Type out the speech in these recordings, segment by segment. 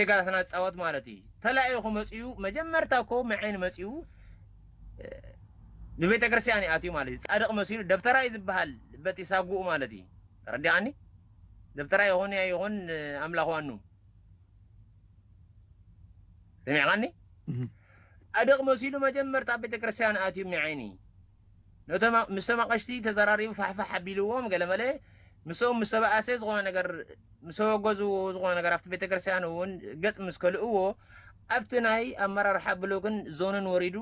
ጌጋታትና ዝፃወት ማለት እዩ። ተላኢኹ መፂኡ፣ መጀመርታ እኮ መዐይን መፂኡ፣ እ፣ ብቤተ ክርስቲያን እዩ ኣትዩ ማለት እዩ። ጻድቕ መሲሉ ደብተራ እዩ ዝበሃል በቲ ሳጉኡ ማለት እዩ። ተረዲኻኒ? ደብተራ ይኹን ያ ይኹን፣ እ፣ ኣምላኽ ዋኑ። ሰሚዕኻኒ? እህ። ጻድቕ መሲሉ መጀመርታ ኣብ ቤተ ክርስቲያን ኣትዩ መዐይኒ። ነቶም ኣ-፣ ምስቶም ኣቐሽቲ ተዘራሪቡ ፋሕፋሕ ኣቢልዎም ገለመለ፣ ምስኦም ምስ ተባኣሰ ዝኾነ ነገር፣ ምስ ተወገዙ ዝኾነ ነገር ኣብቲ ቤተ ክርስቲያን እውን ገጽ ምስ ከልእዎ፣ ኣብቲ ናይ ኣመራርሓ ብሎክን ዞንን ወሪዱ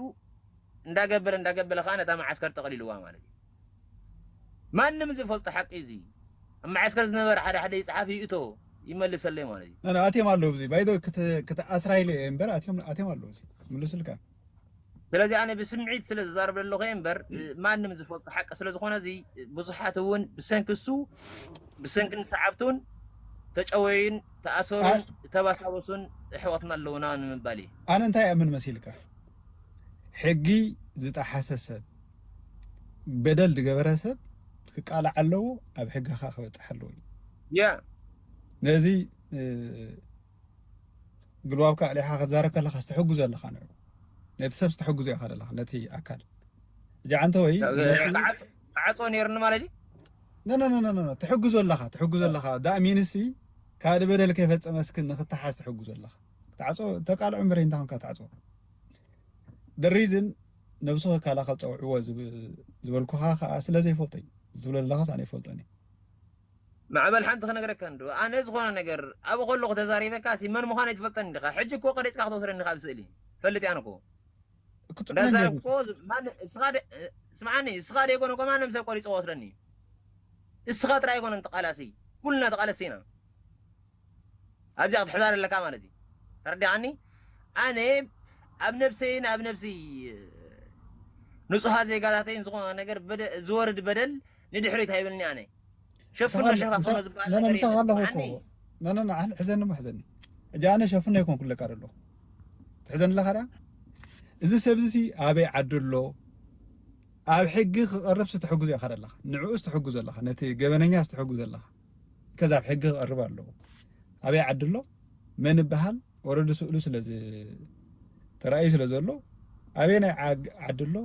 እንዳገበለ፣ እንዳገበለ ኸዓ ነታ መዓስከር ጠቕሊልዋ ማለት እዩ። ማንም ዝፈልጦ ሓቂ እዚ። ኣብ መዓስከር ዝነበረ ሓደ ሓደ ይጽሓፍ ይእቶ፣ ይመልሰለይ ማለት እዩ። ና፣ ና፣ ኣትዮም ኣለዉ እዚ። ባይዶ ክት-፣ ክትኣስራ ኢለ እየ እምበር ኣትዮም፣ ኣትዮም ኣለዉ እዚ። ምልስልካ። ስለዚ ኣነ ብስምዒት ስለ ዝዛረብ ዘለኹ እየ እምበር፣ ማንም ዝፈልጦ ሓቂ ስለ ዝኾነ እዚ ብዙሓት እውን ብሰንኪ እሱ፣ ብሰንኪ ንሰዓብቱን ተጨወዩን፣ ተኣሰሩን፣ ኣ- ተባሳበሱን ኣሕዋትና ኣለዉና ንምባል እዩ። ኣነ እንታይ እኣምን መሲልካ? ሕጊ ዝጠሓሰ ሰብ፣ በደል ዝገበረ ሰብ ክቃላዕ ኣለዎ፣ ኣብ ሕጊ ኸዓ ክበጽሕ ኣለዎ እዩ። ያ። ነዚ፣ እ፣ ግልባብካ ኣሊኻ ክትዛረብ ከለኻ ዝተሕግዞ ኣለኻ ንዑ። ነቲ ሰብ ዝተሕግዞ ኢኻ ዘለኻ፣ ነቲ ኣካል። ሕጂ ዓንተ ወይ ያ፣ ያ፣ መፂ- ተዓጾ-፣ ተዓጾ ነይሩኒ ማለት እዩ? ነ፣ ነ፣ ነ፣ ነ፣ ነ፣ ትሕግዞ ኣለኻ፣ ትሕግዞ ኣለኻ። ዳእሚንሲ ካልእ በደል ከይፈጸመስክን ንኽተሓዝ ትሕግዞ ኣለኻ። ክትዓጾ፣ ተቃልዖ እምበር እንታይ ኮንካ ትዓጾ? The reason ነብሱ ክከላኸል ጸውዕዎ ዝብ-፣ ዝበልኩኻ ኸኣ ስለ ዘይፈልጦ እዩ። ዝብሎ ዘለኻስ ኣነ ይፈልጦን እየ። ማዕበል ሓንቲ ክነግረካ እንዶ፣ ኣነ ዝኾነ ነገር ኣብኡ ከለኹ ተዛሪበካ ሲ መን ምዃን ኣይትፈልጠን እንዲኻ። ሕጂ እኮ ቀሪጽካ ክትወስደኒ ኢኻ ኣብ ስእሊ። ፈልጥ እየ ኣነ እኮ። ክጽዕነኒ እንዳዛረብ እኮ ዝ-፣ ማን-፣ እስኻ ደ-፣ ስምዓኒ፣ እስኻ ደይኮነ እኮ ማንም ሰብ ቆሪጹ ወስደኒ። እስኻ ጥራይ ኣይኮነን ተቃላሲ። ኩልና ተቃለስቲ ኢና። ኣብዚኣ ክትሕዛ ኣለካ ማለት እዩ። ተረዲኣኒ? ኣነ ኣብ ነብሰይን ኣብ ነብሲ ንጹሃት ዜጋታተይን ዝኾነ ነገር በደ-፣ ዝወርድ በደል ንድሕሪት ኣይብልኒ ኣነ። ሸፍኖ ምሳኻ-፣ ሸፋፍኖ ምሳ-፣ ዝበሃል ነ-፣ ነ-፣ ነገር ምሳኻ የለን። ኣለኹ እኮ። ስምዓኒ? ነ-፣ ነ-፣ ነ-፣ ኣነ ሕዘኒ እሞ ሕዘኒ። ሕጂ ኣነ ሸፍኖ ኣይኮንኩ ለካ ዘለኹ። ትሕዘኒ ኣለኻ ደኣ? እዚ ሰብ እዚ ኣበይ ዓዲ ኣሎ? ኣብ ሕጊ ክቐርብ ስተሕግዞ ኢኻ ዘለኻ። ንዕኡ ስተሕግዞ ኣለኻ። ነቲ ገበነኛ ስተሕግዞ ኣለኻ። ከዛ ኣብ ሕጊ ክቐርብ ኣለዎ። ኣበይ ዓዲ ኣሎ? መን ይበሃል? ወረዲ ስእሉ ስለ ዝ-፣ ተራእዩ ስለ ዘሎ፣ ኣበየናይ ዓግ-፣ ዓዲ ኣሎ?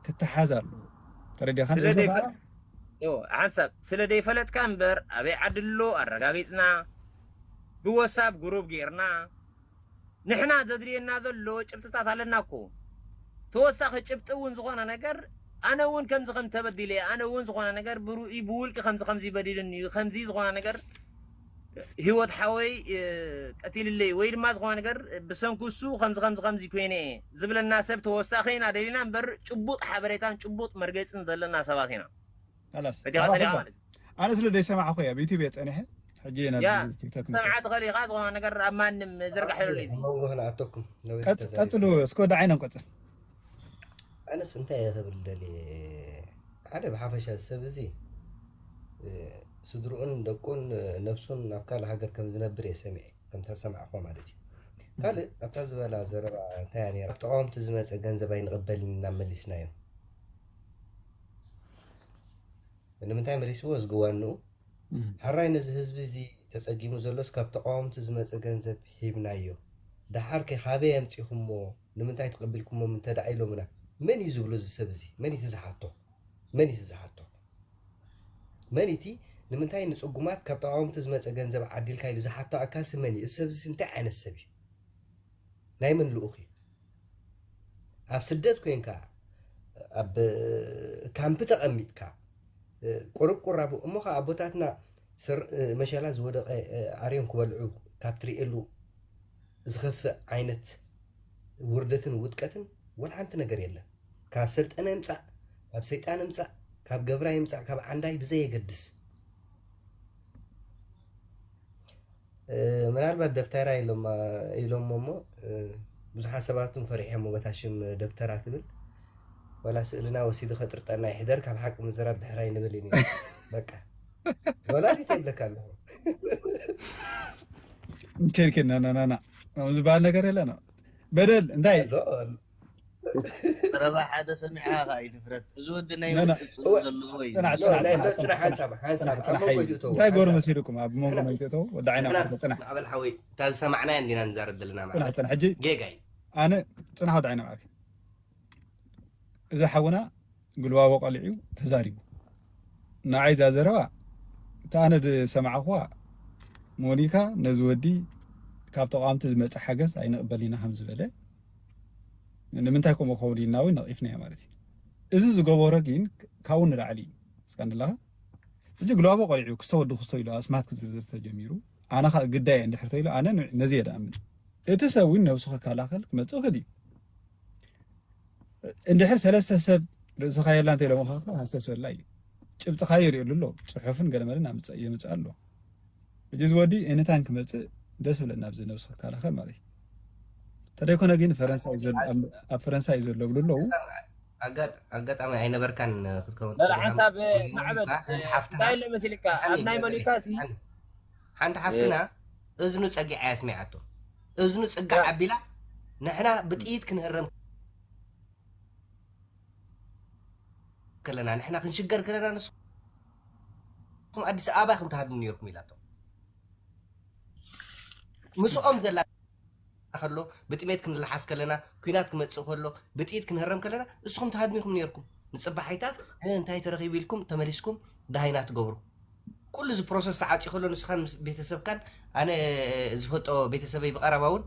ክተሓዝ ኣለዎ። ተረዲኻኒ? ስለ እዚ ደይፈ-፣ ከዓ ዮ፣ ሓንሳብ ስለ ደይፈለጥካ እምበር፣ ኣበይ ዓዲ ኣሎ ኣረጋጊጽና፣ ብወሳብ ግሩፕ ጌርና፣ ንሕና ዘድልየና ዘሎ ጭብጥታት ኣለና እኮ። ተወሳኺ ጭብጢ እውን ዝኾነ ነገር፣ ኣነ እውን ከምዚ ከም ተበዲለ፣ ኣነ እውን ዝኾነ ነገር ብርኡይ ብውልቂ ከምዚ ከምዚ በዲሉኒ እዩ፣ ከምዚ ዝኾነ ነገር ህይወት ሓወይ፣ እ፣ ቀቲልለይ ወይ ድማ ዝኾነ ነገር ብሰንኩ እሱ ከምዚ ከምዚ ከምዚ ኮይነ እየ ዝብለና ሰብ ተወሳኺ ኢና ደሊና እምበር ጭቡጥ ሓበሬታን ጭቡጥ መርገጽን ዘለና ሰባት ኢና። ካላስ። ፈቲኻ ኣባ ተሪኻ ኸዛ። ማለት እዩ። ኣነ ስለ ደይሰማዕኹ እየ ኣብ ዩቱብ እየ ጸኒሐ። ሕጂ እየ ናብ ያ፣ ቲክቶክ መጽእ። ሰምዓ ትኽእል ኢኻ፣ ዝኾነ ነገር ኣብ ማንም ዝርጋሕ የብሉን እዩ። ኣብ መንጎ ክነኣተኩም፣ ነዊሕ ቀጽ-፣ ተዛሪብኩም። ቀጽሉ፣ እስከ ወደ ዓይኖም ቀጽል። ኣነስ እንታይ እየ ክብል ደልየ፣ ሓደ ብሓፈሻ ሰብ እዚ፣ እ፣ ስድርኡን ደቁን፣ እ፣ ነብሱን ናብ ካልእ ሃገር ከም ዝነብር እየ ሰሚዐ፣ ከምታ ዝሰማዕኹዋ ማለት እዩ። ካልእ ኣብታ ዝበላ ዘረባ እንታይ እያ ነይራ? ኣብ ተቃወምቲ ዝመጸ ገንዘብ ኣይንቕበልን ኢና መሊስናዮ። ንምንታይ መሊስዎ? ዝግዋንኡ እም። ሕራይ ነዚ ህዝቢ እዚ ተጸጊሙ ዘሎስ ካብ ተቃወምቲ ዝመጸ ገንዘብ ሂብናዮ። ደሓር ከ ካበይ ኣምጺኹሞ? ንምንታይ ተቐቢልኩሞም እንተ ደኣ ኢሎምና፣ መን እዩ ዝብሎ እዚ ሰብ እዚ? መን እዩ ዝሓቶ? መን እዩ ዝሓቶ? መን እቲ ንምንታይ ንጽጉማት ካብ ተቃወምቲ ዝመጸ ገንዘብ ዓዲልካ ኢሉ ዝሓቶ ኣካልሲ መን እዩ? እዚ ሰብ እዚ እንታይ ዓይነት ሰብ እዩ? ናይ መን ልኡኽ እዩ? ኣብ ስደት ኮይንካ፣ ኣብ ካምፕ ተቐሚጥካ፣ ቁሩብ ቁራቡ፣ እሞ ኸዓ ኣቦታትና ስር-፣ መሸላ ዝወደቐ ኣርዮም ክበልዑ ካብ ትርእየሉ ዝኸፍእ ዓይነት ውርደትን ውድቀትን ወላ ሓንቲ ነገር የለን። ካብ ሰልጠነ ይምጻእ፣ ካብ ሰይጣን ይምጻእ፣ ካብ ገብራ ይምጻእ፣ ካብ ዓንዳይ ብዘየገድስ። እ፣ ምናልባት ደብተራ ኢሎማ-፣ ኢሎሞ እሞ፣ እ፣ ብዙሓት ሰባት እውን ፈሪሖሞ በታ ሽም ደብተራ ትብል። ዋላ ስእልና ወሲዱ ከጥርጠና ይሕደር፣ ካብ ሓቂ ምዝራብ ድሕር ኣይንብል ኢና። በቃ። ወላዲት የብለካ ኣለኹ። ኬድ ኬድ፣ ና፣ ና፣ ና፣ ና። ከምኡ ዝበሃል ነገር የለ፣ ና። በደል፣ እንታይ? ኣሎ፣ ኣሎ። ረባ ሓደ ሰሚዕካ ከኣ ይትፍረት። እዚ ወዲ ናይ ውሽጢ ጽልኢ ዘለዎ እዩ። ጽናሕ፣ ጽናሕ፣ ናይ ጽናሕ፣ ጽናሕ፣ ጽናሕ፣ ሓንሳብ፣ ሓንሳብ፣ ጽናሕ፣ ኣብ ጽናሕ መንጎ እዩ። እትእተው፣ እንታይ ገሩ ሓንሳብ። መሲልኩም ኣብ መንጎ መን እትእተው? ወዲ ዓይና ንሕና ዓርኪ ጽናሕ። ማዕበል ሓወይ፣ እታ ዝሰማዕናያ እንዲና ንዛረብ ዘለና ጽናሕ፣ ማለት። ጽናሕ፣ ሕጂ ጌጋ እዩ። ኣነ ጽናሕ ወዲ ዓይና ዓርኪ። እዚ ሓውና ግልባቦ ቀሊዑ ተዛሪቡ። ንዓይ እዛ ዘረባ፣ እታ ኣነ ዝሰማዕኹዋ፣ ሞኒካ ነዚ ወዲ ካብ ተቓወምቲ ዝመጽእ ሓገዝ ኣይንቕበልን ኢና ከም ዝበለ፣ ንምንታይ ከምኡ ክኸውን ኢልና እውን ነቒፍናዮ ማለት እዩ። እዚ ዝገበሮ ግን ካብኡ ንላዕሊ እዩ። እስካ ንላኻ፣ ሕጂ ግልባቦ ቀሊዑ ክስቶ ወዲ ክስቶ ኢሉ ኣስማት ክዝርዝር ተጀሚሩ፣ ኣነ ኸኣ ግዳይ እንድሕር ተኢሉ፣ ኣነ ን-፣ ነዚ እየ ዝኣምን። እቲ ሰብ እውን ነብሱ ክከላኸል ክመጽእ ይኽእል እዩ። እንድሕር ሰለስተ ሰብ ርእስኻ የላ እንተ ኢሎምኻ፣ ሃሰስ በላ እዩ። ጭብጥኻ ይርእየሉ ኣሎ። ጽሑፍን ገለመለን ኣምጽእ-፣ የምጽእ ኣሎ። ሕጂ እዚ ወዲ ኤኒታይም ክመጽእ ደስ ብለና፣ ኣብዚ ነብሱ ክከላኸል ማለት እዩ። ተደይኮነ ግን ፈረንሳ እዩ ዘሎ፣ ኣብ፣ ኣብ ፈረንሳ እዩ ዘሎ ብሉ ኣለዉ። ኣጋጥ-፣ ኣጋጣሚ ኣይነበርካን ክትከውን لا، ትኽእል ኢኻ። ሓንሳብ ማዕበል፣ ሓንቲ ሓፍትና፣ እንታይ ኢለ መሲልካ? ሓኒ፣ ኣብ ናይ መሲልካ፣ መኒካ ሲ ሓኒ። ሓንቲ ሓፍትና እዝኑ ጸጊዓ እያ ስሚዓቶ። እዝኑ ጽጋዕ ያ። ኣቢላ፣ ንሕና ብጥይት ክንህረም ከለና፣ ንሕና ክንሽገር ከለና፣ ንስኹም ኣዲስ ኣበባ ኢኹም ትሃድሙ ነይርኩም ኢላቶ። ምስኦም ዘላ ከሎ፣ ብጥሜት ክንለሓስ ከለና፣ ኲናት ክመጽእ ከሎ፣ ብጥይት ክንህረም ከለና፣ ንስኹም ትሃድሙ ኢኹም ነይርኩም። ንጽባሓይታ፣ እ፣ እንታይ ተረኺቡ ኢልኩም ተመሊስኩም ደሃይና ትገብሩ። ኩሉ እዚ ፕሮሰስ ተዓጽዩ ከሎ፣ ንስኻን ምስ ቤተሰብካን፣ ኣነ ዝፈልጦ ቤተሰበይ ብቐረባ እውን፣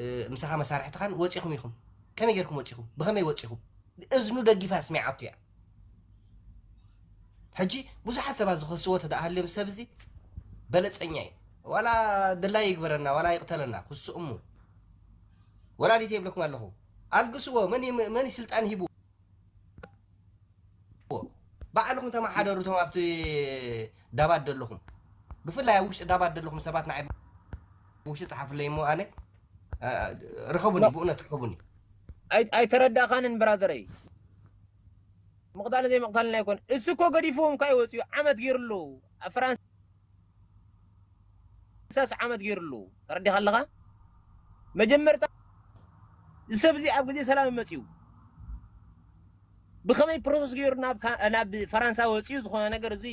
እ፣ ምሳኻ መሳርሕትኻን ወጺኹም ኢኹም። ከመይ ጌርኩም ወጺኹም? ብኸመይ ወጺኹም? እዝኑ ደጊፋ ስሚዓቶ እያ። ሕጂ ብዙሓት ሰባት ዝኸስዎ ተደኣ ሃልዮም፣ ሰብ እዚ በለጸኛ እዩ። ዋላ ድላይ ይግበረና፣ ዋላ ይቕተለና፣ ክሱ እሙ። ወላዲት የብለኩም ኣለኹ። ኣልግስዎ፣ መን ይ-፣ መን ይ ስልጣን ሂቡ? ባዕልኹም ተመሓደሩ፣ እቶም ኣብቲ ዳባት ዘለኹም። ብፍላይ ኣብ ውሽጢ ዳባት ዘለኹም ሰባት ንዓይ ውሽጢ ጸሓፉለይ እሞ ኣነ፣ እ፣ ርኸቡኒ፣ ኖ። ብእውነት ርኸቡኒ። ኣይ-፣ ኣይተረዳእካንን ብራዘረይ። ምቕታልን ዘይምቕታልን ኣይኮን። እሱ እኮ ገዲፍዎም እኳ ይወፅዩ። ዓመት ገይሩ ኣለዉ። ኣብ ፈራንሳስ ዓመት ገይሩ ኣለዉ። ተረዲኻ ኣለኻ? መጀመርታ እዚ ሰብ እዚ ኣብ ግዜ ሰላም መፅዩ። ብኸመይ ፕሮሰስ ገይሩ ናብ ካ-፣ ናብ ፈራንሳ ወፅዩ ዝኾነ ነገር እዚ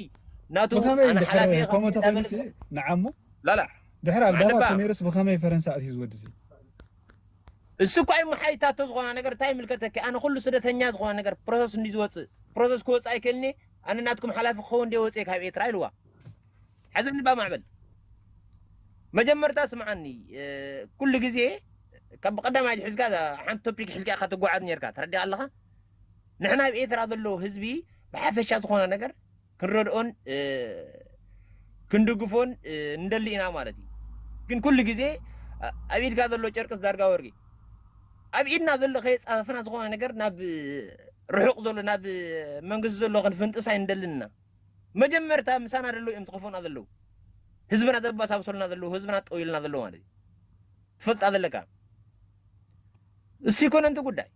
ናቱ ብኸመይ ኣነ እንድሕር ሓላፊ እየ ከምኡ ተኾይኑ ሲ፣ ንዓሞ? ላላ። ድሕር ኣብ ዳባት ማዕበል። ተነይሩስ ብኸመይ ፈረንሳ ኣትዩ ዝወዲ እዚ? እሱ እኮ ኣይመሓይታቶ ዝኾነ ነገር እንታይ ይምልከተኪ? ኣነ ኩሉ ስደተኛ ዝኾነ ነገር ፕሮሰስ እንዲ ዝወፅእ፣ ፕሮሰስ ክወፅእ ኣይክእልኒ። ኣነ ናትኩም ሓላፊ ክኸውን እንደ ወፅእ ካብ ኤርትራ ኢልዋ። ሓዘኒ ባ ማዕበል። መጀመርታ ስምዓኒ፣ እ፣ ኩሉ ግዜ ካብ ብቐዳማይ ሒዝካ እዛ ሓንቲ ቶፒክ ሒዝካ ኢኻ ትጓዓዝ ነርካ። ተረዲኻ ኣለኻ? ንሕና ኣብ ኤርትራ ዘሎ ህዝቢ ብሓፈሻ ዝኾነ ነገር ክንረድኦን፣ እ፣ ክንድግፎን፣ እ፣ ንደሊ ኢና ማለት እዩ። ግን ኩሉ ግዜ፣ ኣ-፣ ኣብ ኢድካ ዘሎ ጨርቅስ ዳርጋ ወርቂ። ኣብ ኢድና ዘሎ ከየጻፈፍና ዝኾነ ነገር ናብ ርሑቕ ዘሎ፣ ናብ መንግስቲ ዘሎ ክንፍንጥስ ኣይንደልን ኢና። መጀመርታ ምሳና ደለዉ እዮም ዝኸፍኡና ዘለዉ። ህዝብና ዘባሳብሱልና ዘለዉ፣ ህዝብና ጠውይልና ዘለዉ ማለት እዩ። ትፈልጣ ዘለካ። እሱ ይኮነ እንተ ጉዳይ።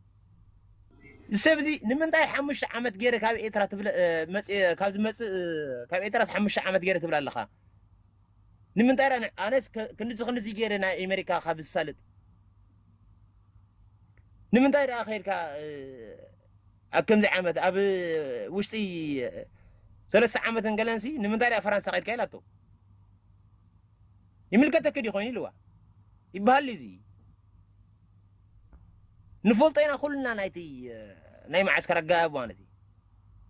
እዚ ሰብ እዚ ንምንታይ ሓሙሽተ ዓመት ገይረ ካብ ኤርትራ ትብለ-፣ እ፣ መጽ-፣ ካብ ዝመጽእ፣ እ፣ ካብ ኤርትራስ ሓሙሽተ ዓመት ገይረ ትብል ኣለኻ? ንምንታይ ደኣ ን-፣ ኣነስ ከ-፣ ክንድዚ ክንድዚ ገይረ ናይ ኣሜሪካ ካብ ዝሳለጥ? ንምንታይ ደኣ ከይድካ፣ እ፣ ኣብ ከምዚ ዓመት፣ ኣብ ውሽጢ ሰለስተ ዓመትን ገለንሲ፣ ንምንታይ ደኣ ፈራንሳ ከይድካ ኢላቶ? ይምልከተኪ ድዩ ኮይኑ ኢልዋ? ይበሃል እዚ። ንፈልጦ ኢና ኩልና ናይቲ፣ እ፣ ናይ መዓስከር ኣገባብ ማለት እዩ።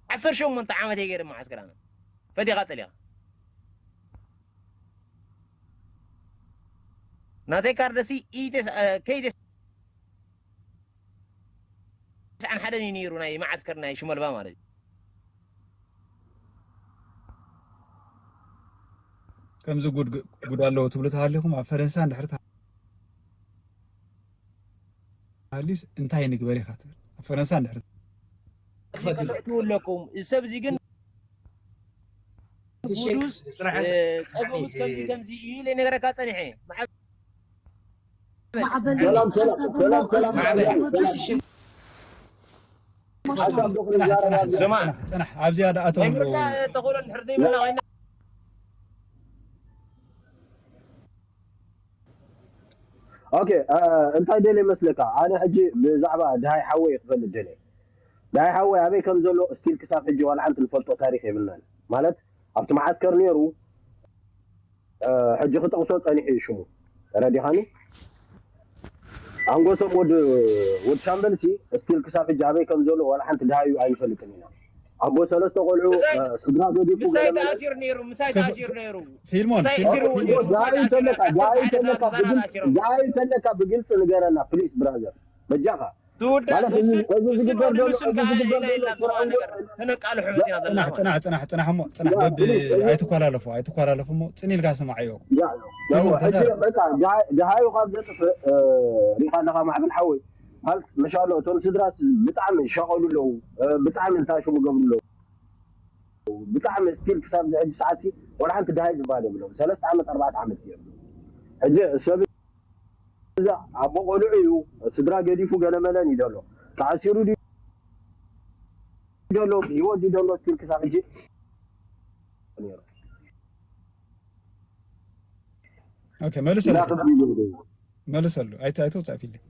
ዓሰርተ ሸሞንተ ዓመት እየ ገይረ መዓስከር ኣነ። ፈቲኻ ጠሊኻ። ናተይ ካርደሲ ኢቴስ-፣ እ፣ ከይቴስ-፣ ተስዓን ሓደን እዩ ነይሩ ናይ መዓስከር ናይ ሽመልባ ማለት እዩ። ከምዚ ጉድ፣ ጉድ ኣለዎ ትብሉ ተሃሊኹም ኣብ ፈረንሳ እንድሕር ተሃሊስ እንታይ ንግበር ኢኻ ትብል? ኣብ ፈረንሳ እንድሕር ክፈትሉ። ትብለኩም። እዚ ሰብ እዚ ግን ጉዱስ፣ ጽናሕ፣ እ፣ ጸገሙስ ከምዚ ከምዚ እዩ ኢለ ነገረካ ጸኒሐ። መዓ-፣ ማዕበል ሰላም፣ ሰላም፣ ሓንሳብ ሰላም፣ እሞ ሰላም፣ እዚ ሰላም። ወድስ ኢሞሽናል። ጽናሕ፣ ጽናሕ፣ ጽናሕ፣ ስማ። ጽናሕ፣ ጽናሕ። ኣብዚኣ ደኣ ኣተው ናይ ኣለዉ። ምርዳእ ተኽእሎ እንድሕር ዘይብልና ኮይና። ኦኬ፣ እንታይ ደልየ መስለካ? ኣነ ሕጂ ብዛዕባ ድሃይ ሓወይ ክፈልጥ ደልየ። ድሃይ ሓወይ ኣበይ ከም ዘሎ ስቲል ክሳብ ሕጂ ዋላ ሓንቲ ንፈልጦ ታሪኽ የብልናን። ማለት ኣብቲ መዓስከር ነይሩ፣ ሕጂ ክጠቕሶ ጸኒሑ እዩ ሽሙ። ተረዲኻኒ? ኣንጎሶም ወድ ወድ ሻምበልሲ ስቲል ክሳብ ሕጂ ኣበይ ከም ዘሎ ዋላ ሓንቲ ድሃዩ ኣይንፈልጥን ኢና። ኣቦ ሰለስተ ቆልዑ፣ ምሳይ- ስድራ ገዲፉ ምሳይ ገለ መለ- ተኣሲሩ ነይሩ፣ ምሳይ ተኣሲሩ ነይሩ። ፊልሞን፣ ምሳይ ፊልሞን፣ እሲሩ ነይሩ፣ ምሳይ ድሃዩ ተኣሲሩ ተለካ፣ ነይሩ። ድሃዩ ተለካ፣ ብግልፂ- ድሃዩ ተለካ ብግልፂ ንገረና ፕሊስ ብራዘር፣ በጃኻ። ትውዳእ ማለት እዚ- ንሱን- እዚ ንሱን ዝግበር ወዲ ዘሎ- ንሱን እዚ ከዓ ዝግበር የለ ዘሎ የላ ዝኾነ ስራውን ነገር ተነቃልሑ መፂና ዘለና ጽናሕ፣ ማለት። ጽናሕ፣ ጽናሕ፣ ጽናሕ እሞ፣ ጽናሕ፣ ያ፣ በቢ-፣ ፕሊስ፣ እዚ- ኣይትኳላለፉ፣ ኣይትኳላለፉ እሞ፣ ጽን ኢልካ ስማዓዮ። ያ፣ ያ፣ ፊልሞን፣ ሕጂ ተዛረብ። በቃ፣ ድሃ-፣ ድሃዩ ካብ ዘጥፍእ፣ እ፣ ሪኻ ኣለኻ ማዕበል ሓወይ። ማለት፣ መሻሎ፣ እቶም ስድራስ ብጣዕሚ ሸቐሉ ኣለዉ፣ እ፣ ብጣዕሚ እንታሽሙ ገብሩ ኣለዉ። ብጣዕሚ ስቲል ክሳብ እዚ ሕጂ ሰዓት ሲ፣ ዋላ ሓንቲ ድሃይ ዝበሃል የብሎም። ሰለስተ ዓመት፣ ኣርባዕተ ዓመት እዮም። ሕጂ ሰብ እዚ ኣቦ ቆልዑ እዩ፣ ስድራ ገዲፉ ገለመለን እዩ ዘሎ። ተኣሲሩ ድዩ ዘሎ፣ ህይወት ድዩ ዘሎ፣ ስቲል ክሳብ ሕጂ ነይሩ። ኦኬ፣ መልሰሉ። ዳኽል እዩ። መልሰሉ። ኣይተ-፣ ኣይተውጻእ ፊልም።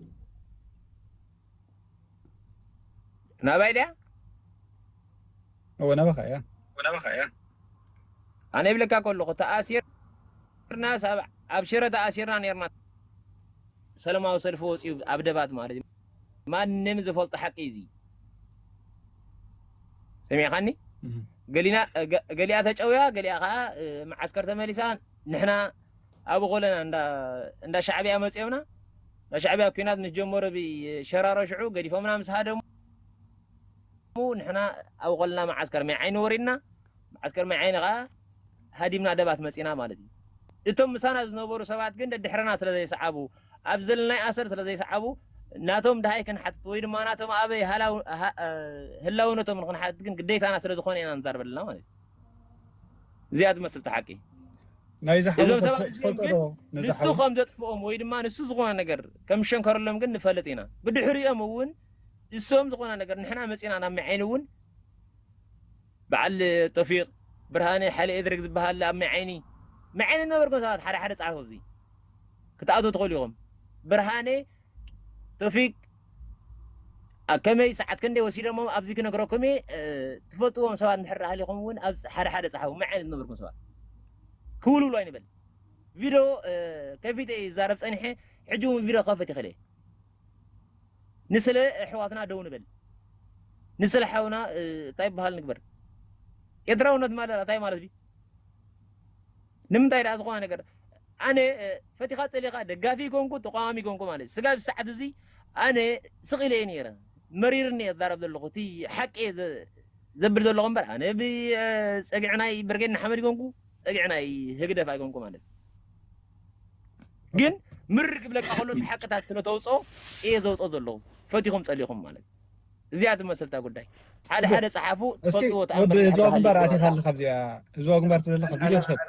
ናባይ ድያ? እወ፣ ናባኻ እያ። ኣነ ይብለካ ከለኹ፣ ተኣሲርና፣ ኣብ፣ ኣብ ሽረ ተኣሲርና ነይርና። ሰላማዊ ሰልፊ ወፂኡ ኣብ ደባት ማለት እዩ። ማንም ዝፈልጦ ሓቂ እዩ እዚ። ሰሚዕኻኒ? እህ። ገሊና-፣ ገ-፣ ገሊኣ ተጨውያ፣ ገሊኣ ኸዓ፣ እ፣ መዓስከር ተመሊሳ። ንሕና ኣብ ኾለና እንዳ፣ እንዳ ሻዕቢያ መፂኦምና። እንዳ ሻዕቢያ ኲናት ምስ ጀመሩ ብሸራሮ ሽዑ ገዲፎምና ምስ ሃደሙ፣ ንሕና ኣብ ኾለና መዓስከር ማይ ዓይኒ ወሪድና። መዓስከር ማይ ዓይኒ ኸዓ ሃዲምና ደባት መፂና ማለት እዩ። እቶም ምሳና ዝነበሩ ሰባት ግን ደድሕረና ስለ ዘይሰዓቡ፣ ኣብ ዘለናይ ኣሰር ስለ ዘይሰዓቡ፣ ናቶም ድሃይ ክንሓትት ወይ ድማ ናቶም ኣበይ ሃላው-፣ ሃ-፣ እ፣ ህላውነቶም ንክንሓትት ግን ግዴታና ስለ ዝኾነ ኢና ንዛረበልና ማለት እዩ። እዚኣ ትመስል እቲ ሓቂ። ናይዚ እዞም ሓወቦ ሰባት እዚኦም ትፈልጦ ግን ዶ? ነዚ ንሱ ሓወቦ? ከም ዘጥፍኦም ወይ ድማ ንሱ ዝኾነ ነገር ከም ዝሸንከረሎም ግን ንፈልጥ ኢና። ብድሕሪኦም እውን እሶም ዝኾነ ነገር ንሕና መፂና ናብ ማይ ዓይኒ እውን በዓል ቶፊቅ ብርሃነ ሓይለ ኤድረግ ዝበሃል ኣብ ማይ ዓይኒ፣ ማይ ዓይኒ ዝነበርኩም ሰባት ሓደ ሓደ ጸሓፉ ኣብዚ ክትኣትዉ ትኽእሉ ኢኹም። ብርሃነ ቶፊቅ ኣብ ከመይ ሰዓት ክንደይ ወሲዶሞም ኣብዚ ክነግረኩም እየ። እ፣ ትፈልጥዎም ሰባት እንድሕር ሃሊኹም እውን ኣብ ሓደ ሓደ ጸሓፉ፣ ማይ ዓይኒ ዝነበርኩም ሰባት ክውልውሉ ኣይንበል። ቪድዮ፣ እ፣ ከፊተ ይዛረብ ጸኒሐ፣ ሕጂ እውን ቪድዮ ክኸፍት ይኽእል እየ። ንስለ ኣሕዋትና ደው ንበል። ንስለ ሓውና፣ እ፣ እንታይ ይበሃል ንግበር። ኤርትራውነት ማለት እንታይ ማለት ድዩ? ንምንታይ ደኣ ዝኾነ ነገር ኣነ፣ እ፣ ፈቲኻ ጸሊኻ ደጋፊ ይኮንኩ ተቃዋሚ ይኮንኩ ማለት ስጋብ ሰዓት እዚ ኣነ ስቕ ኢለ እየ ነይረ። መሪርኒ እየ ዝዛረብ ዘለኹ። እቲ ሓቂ እየ ዘ-፣ ዘብል ዘለኹ እምበር ኣነ ብ-፣ እ፣ ጸግዒ ናይ ብርጌድ ንሓመድ ይኮንኩ፣ ጸግዒ ናይ ህግደፍ ኣይኮንኩ ማለት። ግን ምርር ክብለካ ከሎ እቲ ሓቅታት ስለ ተውፅኦ እየ ዘውፅኦ ዘለኹ። ፈቲኹም ጸሊኹም ማለት። እዚኣ ትመስል እታ ጉዳይ። ሓደ ጽቡቅ። ሓደ ጸሓፉ እስኪ ትፈልጥዎ ወዲ ተኣምር ህዝባዊ ግንባር ኣቲኻ ኣለኻ ኣብዚኣ። ህዝባዊ ግንባር ትብል ኣለኻ። ቪድዮ ክፈት።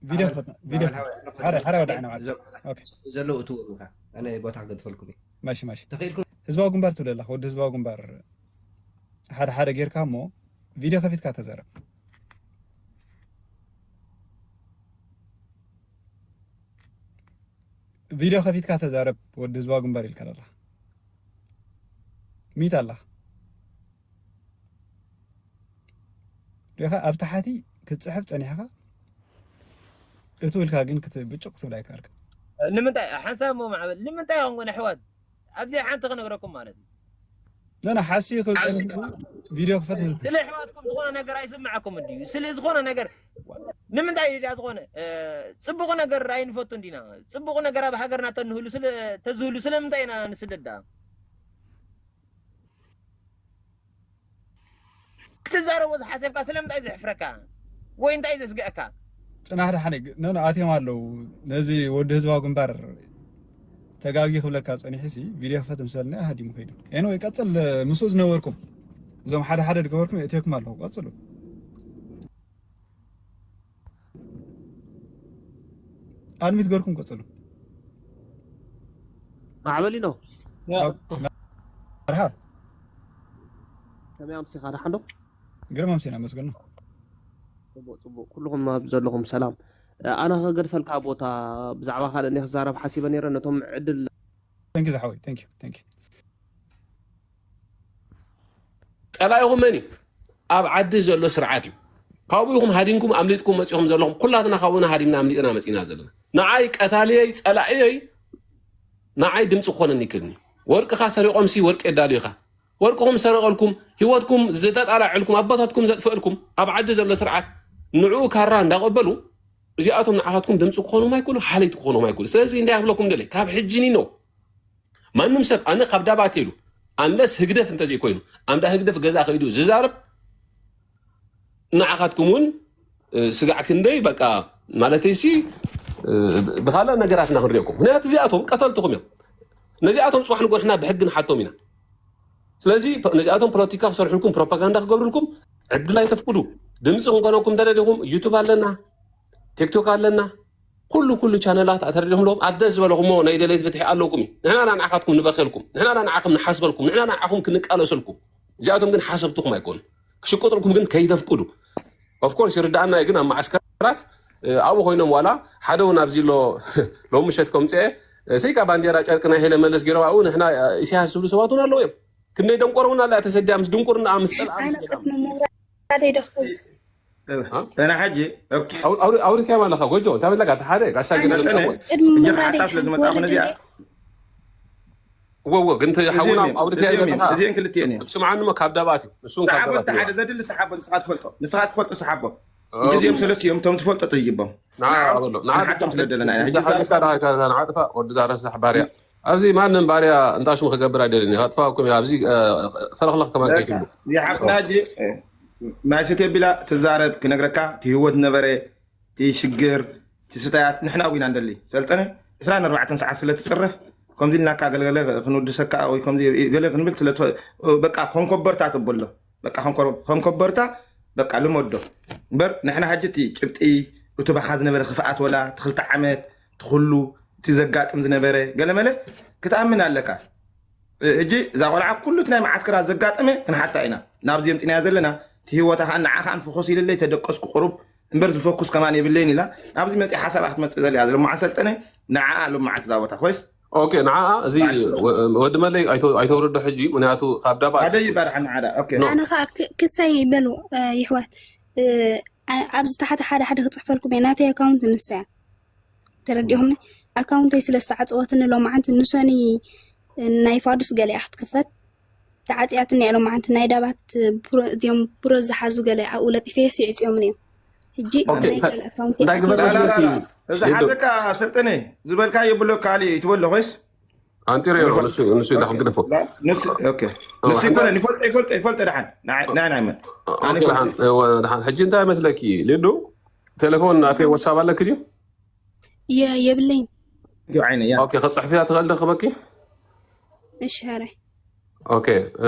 ቪድዮ ክፈት። ቪድዮ ክፈት። ሓደ ሓደ ወዳዕና ማለት። ኦኬ። ዘለዉ እትውሉ ኢኻ። ኣነ ቦታ ክገድፈልኩም እየ። ማሺ፣ ማሺ። ተኽኢልኩም? ህዝባዊ ግንባር ትብል ኣለኻ። ወዲ ህዝባዊ ግንባር ሓደ ሓደ ጌርካ እሞ ቪድዮ ከፊትካ ተዛረብ። ቪድዮ ከፊትካ ተዛረብ። ወዲ ህዝባዊ ግንባር ኢልካ ኣለኻ። ሚት ኣለኻ። ዲኻ ኣብ ታሕቲ ክትጽሕፍ ጸኒሕካ፣ እቱ ኢልካ ግን ክት-፣ ብጭቕ ክትብል ኣይከኣልካ። ንምንታይ? ሓንሳብ እሞ ማዕበል፣ ንምንታይ ይኸውን ኣሕዋት? ኣብዚ ሓንቲ ክነግረኩም ማለት እዩ። ኖ፣ ኖ፣ ሓሲ ክብል ጸኒሑ ቪድዮ ክፈት። ስለ ኣሕዋትኩም ዝኾነ ነገር ኣይስምዓኩም እንድዩ። ስለ ዝኾነ ነገር፣ ንምንታይ ድኣ ዝኾነ፣ እ፣ ጽቡቕ ነገር ኣይንፈቱን ዲና? ጽቡቕ ነገር ኣብ ሃገርና ተንህሉ ስለ፣ ተዝህሉ ስለምንታይ ኢና ንስደድ ደኣ? ክትዛረቦ ዝሓሰብካ ስለምንታይ ዘሕፍረካ? ወይ እንታይ ዘስግአካ? ጽናሕ ደሓን ግ-፣ ኖ፣ ኖ፣ ኣትዮም ኣለዉ። ነዚ ወዲ ህዝባዊ ግንባር ተጋጊ ክብለካ ጸኒሑ ሲ፣ ቪድዮ ክፈት ምስ በልና ሃዲሙ ከይዱ። ኤኒወይ፣ ቀጽል፣ ምስኡ ዝነበርኩም፣ እዞም ሓደ ሓደ ዝገበርኩም የእትየኩም ኣለኹ። ቀጽሉ። ኣድሚት ገርኩም ቀጽሉ። ማዕበሊኖ። ያ። ኣብ-፣ መርሓባ። ከመይ ኣምሲኻ? ደሓን ዶ? ግርም ኣምሲና፣ መስገን ነው። ጽቡቅ፣ ጽቡቅ። ኩልኹም ኣብ ዘለኹም ሰላም። ኣነ ከገድፈልካ ቦታ ብዛዕባ ካልእ እንደ ክዛረብ ሓሲበ ነይረ። ነቶም ዕድል Thank you ዝሓወይ፣ thank you፣ thank you። ጸላኢኹም መን እዩ? ኣብ ዓዲ ዘሎ ስርዓት እዩ። ካብኡ ኢኹም ሃዲምኩም ኣምሊጥኩም መጺኹም ዘለኹም። ኩላትና ካብኡና ሃዲምና ኣምሊጥና መጺና ዘለና። ንዓይ ቀታልየይ ጸላእየይ ንዓይ ድምፂ ክኾነኒ ይክእልኒ። ወርቅኻ ሰሪቖምሲ ወርቂ የዳልዩኻ። ወርቅኹም ዝሰረቐልኩም፣ ህይወትኩም ዝተጣላዐልኩም፣ ኣቦታትኩም ዘጥፈእልኩም ኣብ ዓዲ ዘሎ ስርዓት ንዕኡ ካራ እንዳቐበሉ እዚኣቶም ንዓኻትኩም ድምፂ ክኾኑም ኣይክእሉ፣ ሓለይቲ ክኾኑም ኣይክእሉ። ስለዚ እንታይ ክብለኩም ደለ ካብ ሕጂ ኒኖ ማንም ሰብ ኣነ ካብ ዳባት ኢሉ ኣንለስ ህግደፍ እንተዘይኮይኑ ኣምዳ ህግደፍ ገዛ ከይዱ ዝዛረብ ንዓኻትኩም እውን ስጋዕ ክንደይ በቃ ማለተይሲ ብካልእ ነገራትና ክንሪኦኩም ምክንያቱ እዚኣቶም ቀተልትኹም እዮም። ነዚኣቶም ፅባሕ ንጎ ንሕና ብሕጊ ንሓቶም ኢና። ስለዚ ነዚኣቶም ፖለቲካ ክሰርሑልኩም ፕሮፓጋንዳ ክገብሩልኩም ዕድል ኣይተፍቅዱ። ድምፂ ክንኮነኩም ተደሊኹም ዩቱብ ኣለና፣ ቲክቶክ ኣለና፣ ኩሉ ኩሉ ቻነላት ኣተረዲኹም ኣለኹም ኣብ ደስ ዝበለኹሞ ናይ ደለይት ፍትሒ ኣለውኩም እዩ። ንሕና ናንዓኻትኩም ንበኸልኩም፣ ንሕና ናንዓኹም ንሓስበልኩም፣ ንሕና ናንዓኹም ክንቃለሰልኩም። እዚኣቶም ግን ሓሰብትኹም ኣይኮኑ። ክሽቅጥልኩም ግን ከይተፍቅዱ። ኦፍኮርስ ይርዳኣና እዩ ግን ኣብ ማዓስከራት ኣብኡ ኮይኖም ዋላ ሓደ እውን ኣብዚ ኣሎ ሎም ምሸት ከምፅአ ሰይካ ባንዴራ ጨርቂ ናይ ሄለ መለስ ገይሮም ኣብኡ ንሕና ኢሳያስ ዝብሉ ሰባት እውን ኣለዉ እዮም። ክንደይ ደንቆሮ እውን ኣላ ተሰዲያ ምስ ድንቁርና ምስ ፀልኣ ምስ ገዳም ምውራደይ ዶ ክዝ ተና ሓጂ ኣውሪትያ ኣለካ ጎጆ እንታይ በለካ እቲ ሓደ ጋሻ ገለ ቅድሚ ምውራደይ ሓታ ስለ ዝመጣኹ ነዚኣ እወ እወ ግን እቲ ሓውና ኣውሪትያ ዘለካ እዚአን ክልቲአን እየን ስምዓኒ እሞ ካብ ዳባት እዩ ንሱን ካብ ሰሓቦ ዳባት እቲ ሓደ ዘድሊ ሰሓቦ ንስኻ ትፈልጦ ንስኻ ትፈልጦ ሰሓቦ እዚኦም ሰለስቲኦም እቶም ትፈልጦ ጠይቦም ንዓ በሎ ንዓ ንሓቶም ስለ ደለና ኢና ሕጂ ንዓ ረሳሕ ባርያ ኣብዚ ማንም ባርያ እንታሽሙ ክገብር ኣይደልን እዩ ከጥፋኩም ኣብዚ ፈለኽለኽ ከማን ከይትብሉ ይሓፍና ሕጂ ማይ ሰትየ ቢላ ትዛረብ ክነግረካ እቲ ህይወት ነበረ እቲ ሽግር እቲ ስታያት ንሕና እውን ኢና ንደሊ ሰልጠነ ዕስራን ኣርባዕተን ሰዓት ስለ ትፅረፍ ከምዚ ኢልናካ ገለገለ ክንውድሰካ ወይ ከምዚ ገለ ክንብል ስለ በቃ ኮንኮበርታ ትብሎ በቃ ኮንኮበርታ በቃ ልመዶ እምበር ንሕና ሕጂ እቲ ጭብጢ እቲ ባኻ ዝነበረ ክፍኣት ወላ እቲ ክልተ ዓመት እቲ ኩሉ እቲ ዘጋጥም ዝነበረ ገለመለ ክትኣምን ኣለካ። ሕጂ እዛ ቆልዓ ኩሉ እቲ ናይ መዓስከራት ዘጋጠመ ክንሓታ ኢና ናብዚ የምፅናያ ዘለና እቲ ህይወታ ከዓ ንዓኻ ንፎኮስ ኢለለይ ተደቀስኩ ቅሩብ እምበር ዝፎኩስ ከማን የብለይን ኢላ ናብዚ መፅእ ሓሳብ ክትመፅእ ዘሊያ ዘሎ መዓሰልጠነ ንዓኣ ሎም መዓልቲ እዛ ቦታ ኮይስ ኦኬ ንዓ እዚ ወዲ መለይ ኣይተውርዶ ሕጂ ምክንያቱ ካብ ዳባ ሓደ ይባርሓ ንዓዳ ኦኬ ኣነ ከዓ ክሳይ በሉ ይሕዋት ኣብዚ ታሕቲ ሓደ ሓደ ክፅሕፈልኩም እየ ናተይ ኣካውንት ንሳ እያ ተረዲኹምኒ ኣካውንተይ ስለ ዝተዓፀወትኒ ሎማዓንቲ ንሶኒ ናይ ፋዱስ ገሊኣ ክትክፈት ተዓፅያትኒ እያ ሎማዓንቲ ናይ ዳባት እዚኦም ፕሮ ዝሓዙ ገለ ኣብኡ ለጢፈ ሲዕፅዮምኒ እዮም ሕጂ ናይ ካልእ ኣካውንት እንታይ ግበር መስለኪ እዚ ሓዘካ ሰልጠነ ዝበልካ የብሎ ካሊ ትበሎ ኮይስ ኣንጢሮ ንሱ ንሱ ኢላ ክንግደፎ ንሱ ይኮነ ይፈልጦ ይፈልጦ ይፈልጦ ደሓን ናይ ናይ መን ደሓን ሕጂ እንታይ መስለኪ ልዱ ቴሌፎን ናተይ ወሳብ ኣለክ ድዩ የብለይን ዓይነ ያ ክፅሕፍያ ትኽእል ዶ ክበኪ እሺ ሀረ ኦኬ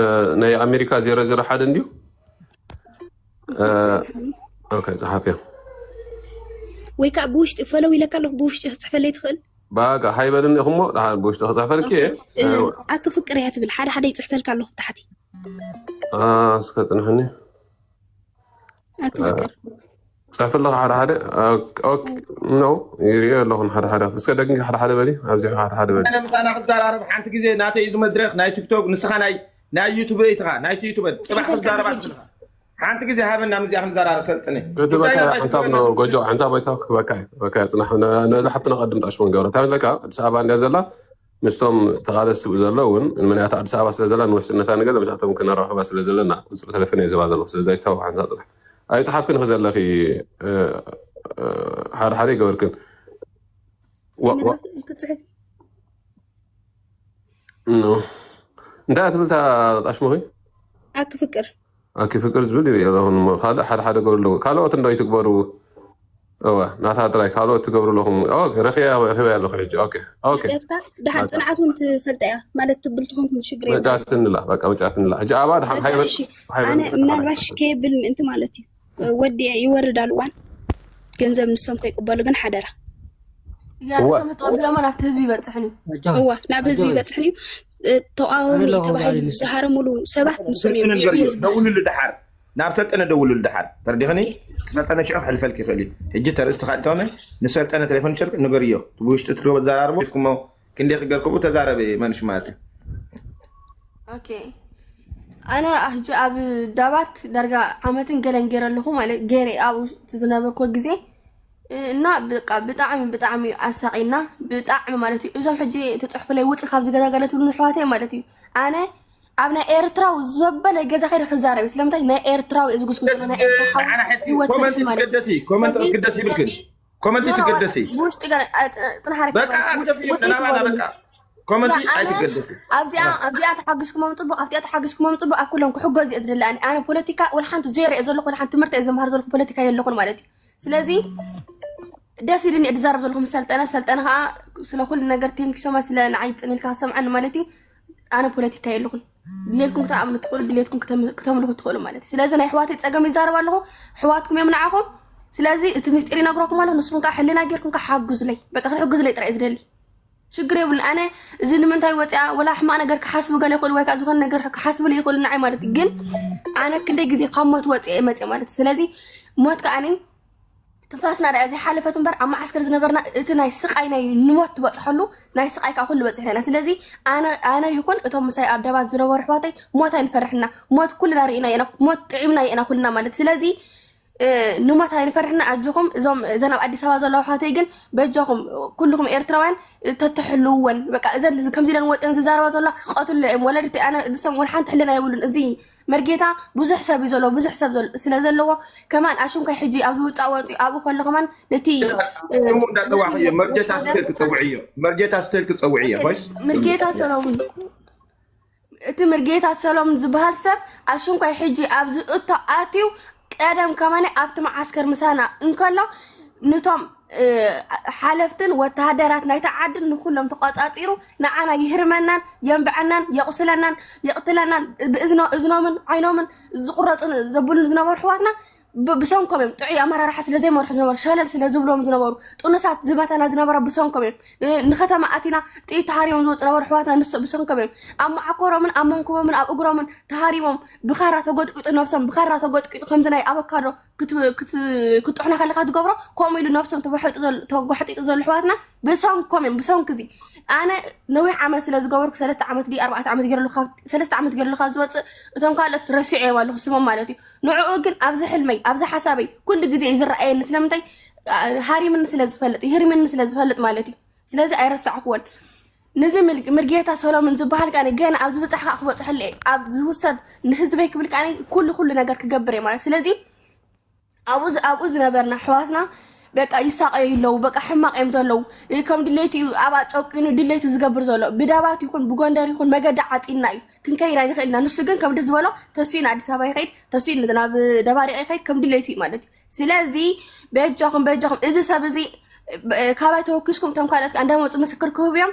ናይ ኣሜሪካ ዜሮ ዜሮ ሓደ እንድዩ ኦኬ ጸሓፍያ ወይ ከዓ ብውሽጢ ፈለው ኢለካ ኣለኹ ብውሽጢ ክፅሕፈለይ ትኽእል ባጋ ሃይበልን ኢኹሞ ድሓር ብውሽጢ ክፅሕፈልኪ ኣክ ፍቅር እያ ትብል ሓደ ሓደ ይፅሕፈልካ ኣለኹ ብታሕቲ እስከ ፅንሕኒ ኣክ ፍቅር ፅሕፍለኹ ሓደ ሓደ ነው ይሪኦ ኣለኹ ሓደ ሓደ እስከ ደግንኪ ሓደ ሓደ በሊ ኣብዚ ሓደ ሓደ በሊ ምሳና ክዘራረብ ሓንቲ ግዜ ናተይ እዚ መድረክ ናይ ቲክቶክ ንስኻ ናይ ናይ ዩቱብ ኢትኻ ናይቲ ዩቱበ ፅባሕ ክዛረባ ሓንቲ ግዜ ሃበና ምዚኣ ክንዘራረብ ሰልጥነ ክትበካ ሓንሳብ ነው ጎጆ ሓንሳብ ኣይታ ክበካ በካ ፅናሕ ነዛ ሓብትና ቀድም ጣሽሞን ገብረ ታበለካ ኣዲስ ኣበባ እንዲያ ዘላ ምስቶም ተቓለስቲ ዘለውን ምክንያቱ ኣዲስ ኣበባ ስለ ዘላ ንውሕስነታ ነገር ምስኣቶም ክነራኸባ ስለ ዘለና ቁፅሪ ተለፈን እየ ዝባ ዘለኹ ስለዚ ኣይተው ሓንሳብ ፅናሕ ኣይፀሓፍክን ክዘለኺ ሓደ ሓደ ይገበርክን ክትፅሕፍ እንታይ ትብል ጣሽሙኺ ኣክ ፍቅር ኣክ ፍቅር ዝብል ይርኢ ኣለኹ ካልእ ሓደ ሓደ ገሩ ኣለዎ ካልኦት እንዶ ይትግበሩ እወ ናታ ጥራይ ካልኦት ትገብሩ ኣለኹም ረኽያ ረኺባ ኣለኹ ሕጂ ኦኬ ኦኬ መፅያትካ ደሓን ፅንዓት እውን ትፈልጣ እያ ማለት ትብል ትኾንኩም ሽግር የብላ መጫትንላ በቃ መጫትንላ ሕጂ ኣባ ደሓን ሃይበት እሺ ኣነ ምናልባሽ ከየብል ምእንቲ ማለት እዩ ወዲ ይወርድ ኣልዋን ገንዘብ ንሶም ከይቅበሉ ግን ሓደራ እያ ርእሶም ዝጠቕሙ ደሞ ናብቲ ህዝቢ ይበፅሕን እዩ እዋ ናብ ህዝቢ ይበፅሕን እዩ ተቃወሚ ተባሂሉ ዝሃረሙሉ ሰባት ንሶም እዮም ህዝቢ ደውልሉ ደሓር ናብ ሰልጠነ ደውልሉ ደሓር፣ ተረዲኽኒ? ሰልጠነ ሽዑ ክሕልፈልክ ይኽእል እዩ። ሕጂ ተርእስቲ ካልእ ተኾነ ንሰልጠነ ቴሌፎን ሸርክ ንገርዮ። እቲ ብውሽጢ ትሪኦ ዘራርቦ ኢፍኩሞ ክንደይ ክገርክቡ ተዛረበ መንሽ ማለት እዩ። ኦኬ፣ ኣነ ሕጂ ኣብ ዳባት ዳርጋ ዓመትን ገለን ገይረ ኣለኹ ማለት ገይረ ኣብኡ ዝነበርኩ ግዜ እና በቃ ብጣዕሚ ብጣዕሚ ኣሳቂና ብጣዕሚ ማለት እዩ። እዞም ሕጂ ተፅሕፉለይ ውፂ ካብ ዝገዛገለ ትብሉ ኣሕዋተይ ማለት እዩ። ኣነ ኣብ ናይ ኤርትራዊ ዘበለ ገዛ ከይደ ክዛረብ እዩ። ስለምንታይ ናይ ኤርትራዊ እዚ ጉስጉስ ዘሎ ናይ ኤርትራ ሓው ንዓና ሕዚ ህይወት ኮመንቲ ትድሕን ማለት እዩ። ትገደሲ፣ ኮመንቲ ስለዚ ትገደሲ ብልክን። ስለዚ ኮመንቲ ኖ፣ ኖ፣ ትገደሲ። ውሽጢ ገለ ኣጽ- ጥንሓረ በቃ ከይበሉ ግደፍዮ፣ ውጤት ንናባና ይበሉ። በቃ። ኮመንቲ ያ፣ ኣነ ኣይትገደሲ። ኣብዚኣ ኣብዚኣ ተሓግዝኩሞም ጽቡቅ፣ ኣብዚኣ ተሓግዝኩሞም ጽቡቅ፣ ኣብ ኩሎም ክሕገዝ እየ ዝደሊ። ኣነ ኣነ ፖለቲካ ወላ ሓንቲ ዜሮ እየ ዘለኹ፣ ወላ ሓንቲ ትምህርቲ እየ ዝመሃር ዘለኹ፣ ፖለቲካ የለኹን ማለት እዩ። ስለዚ ደስ ኢልኒ እየ ዝዛረብ ዘለኹ ምስ ሰልጠነ። ሰልጠነ ከዓ ስለ ኩሉ ነገር ቴንኪ ሶማ ስለ ንዓይ ጽን ኢልካ ክሰምዓኒ ማለት እዩ። ኣነ ፖለቲካ የለኹን። ድሌትኩም ክትኣምኑ ትኽእሉ፣ ድሌትኩም ክተም- ክተምልኹ ትኽእሉ ማለት እዩ። ስለዚ ናይ ኣሕዋተይ ጸገም ይዛረብ ኣለኹ፣ ኣሕዋትኩም እዮም ንዓኹም። ስለዚ እቲ ምስጢር ይነግረኩም ኣለኹ፣ ንስኹም ከዓ ሕልና ጌርኩም ከዓ ሓግዙለይ። በቃ ክትሕግዙለይ ጥራይ እየ ዝደሊ። ሽግር የብሉን። ኣነ እዚ ንምንታይ ወፅያ ወላ ሕማቕ ነገር ክሓስቡ ገለ ይኽእሉ ወይ ከዓ ዝኾነ ነገር ክሓስቡሉ ይኽእሉ ንዓይ ማለት እዩ። ግን ኣነ ክንደይ ግዜ ካብ ሞት ወፅየ እየ መፅየ ማለት እዩ። ስለዚ ሞት ከዓ እኔ ትንፋስና ደኣ ዘይሓለፈት እምበር ኣብ መዓስከር ዝነበርና እቲ ናይ ስቃይ ናይ ንሞት ትበፅሐሉ ናይ ስቃይ ከዓ ኩሉ በፂሕና ኢና። ስለዚ ኣነ ኣነ ይኹን እቶም ምሳይ ኣብ ደባት ዝነበሩ ኣሕዋተይ ሞት ኣይንፈርሕና። ሞት ኩልና ርኢና ኢና፣ ሞት ጥዒምና ኢና ኩልና ማለት። ስለዚ እ፣ ንሞት ኣይንፈርሕና ኣጆኹም። እዞም እዘን ኣብ ኣዲስ ኣበባ ዘለዋ ኣሕዋተይ ግን በጃኹም ኩልኹም ኤርትራውያን እ፣ ተትሕልውወን በቃ እዘን እዚ ከምዚ ኢለን ወፅየን ዝዛረባ ዘለዋ ክቐትሉ እዮም ወለድቲ። ኣነ ንሶም ወላ ሓንቲ ሕልና የብሉን። እዚ መርጌታ ብዙሕ ሰብ እዩ ዘለዎ፣ ብዙሕ ሰብ ዘል- ስለ ዘለዎ ከማን ኣሽንኳይ ሕጂ ኣብ ዝውፃእ ወፂኡ ኣብኡ ከሎ ከማን ነቲ እ፣ እሞ እንዳጠዋኽዮ መርጌታ ስትል ክፀውዕዮ፣ መርጌታ ስትል ክፀውዕዮ ኮይስ ምርጌታ ሰሎሙን እቲ ምርጌታ ሰሎሙን ዝበሃል ሰብ ኣሽንኳይ ሕጂ ኣብዚ እቶ ኣትዩ ቀደም ከማነ ኣብቲ መዓስከር ምሳና እንከሎ ንቶም እ፣ ሓለፍትን ወተሃደራት ናይታ ዓድን ንኩሎም ተቆፃፂሩ ንዓና ይህርመናን የንብዐናን የቁስለናን የቅትለናን ብእዝኖ እዝኖምን ዓይኖምን ዝቁረፁ ዘብሉን ዝነበሩ ኣሕዋትና ብ- ብሰንኮም እዮም ጥዑይ ኣመራርሓ ስለ ዘይመርሑ ዝነበሩ ሸለል ስለ ዝብሎም ዝነበሩ ጥኑሳት ዝመታና ዝነበረ ብሰንኮም እዮም። እ፣ ንከተማ ኣቲና ጥይት ተሃሪሞም ዝወፁ ነበሩ ኣሕዋትና ንሶ ብሰንኮም እዮም። ኣብ መዓኮሮምን ኣብ መንኩቦምን ኣብ እግሮምን ተሃሪሞም ብኻራ ተጎጥቂጡ ነብሶም ብኻራ ተጎጥቂጡ ከምዚ ናይ ኣቮካዶ ክት- ክት- ክትጥሕኖ ከለካ ትገብሮ ከምኡ ኢሉ ነብሶም ተጓሒጡ ዘሎ- ተጓሕጢጡ ዘሎ ኣሕዋትና ብሰንኮም እዮም። ብሰንኪ እዚ ኣነ ነዊሕ ዓመት ስለ ዝገበርኩ ሰለስተ ዓመት ድዩ ኣርባዕተ ዓመት ገይረ ኣለኹ ካብ- ሰለስተ ዓመት ገይረ ኣለኹ ካብ ዝወፅእ እቶም ካልኦት ረሲዐ እዮም ኣለኹ ስሞም ማለት እዩ። ንዕኡ ግን ኣብዚ ሕልመይ ኣብዚ ሓሳበይ ኩሉ ግዜ እዩ ዝረኣየኒ። ስለምንታይ? ኣ፣ ሃሪምኒ ስለ ዝፈልጥ ይህርምኒ ስለ ዝፈልጥ ማለት እዩ። ስለዚ ኣይረሳዕክዎን። ንዚ ምል- ምርጌታ ሰሎምን ዝበሃል ከኣ ገና ኣብ ዝበፅሕ ከዓ ክበፅሐሉ እየ። ኣብ ዝውሰድ ንህዝበይ ክብል ከኣ ኩሉ ኩሉ ነገር ክገብር እየ ማለት። ስለዚ ኣብኡ ዝ- ኣብኡ ዝነበርና ኣሕዋትና በቃ ይሳቀዩ ኣለዉ። በቃ ሕማቅ እዮም ዘለዉ። እ፣ ከም ድሌቱ እዩ ኣብ ጨቂኑ ድሌቱ ዝገብር ዘሎ ብዳባት ይኹን ብጎንደር ይኹን መገዲ ዓፂና እዩ ክንከይድ ኣይንኽእልና። ንሱ ግን ከም ዝበሎ ተሲኡ ንኣዲስ ኣበባ ይኸይድ፣ ተሲኡ ናብ ደባሪቅ ይኸይድ ከም ድሌቱ እዩ ማለት እዩ። ስለዚ በጃኹም በጃኹም እዚ ሰብ እዚ እ፣ ካባይ ተወኪስኩም እቶም ካልኦት ከኣ እንዳመፁ ምስክር ክህቡ እዮም።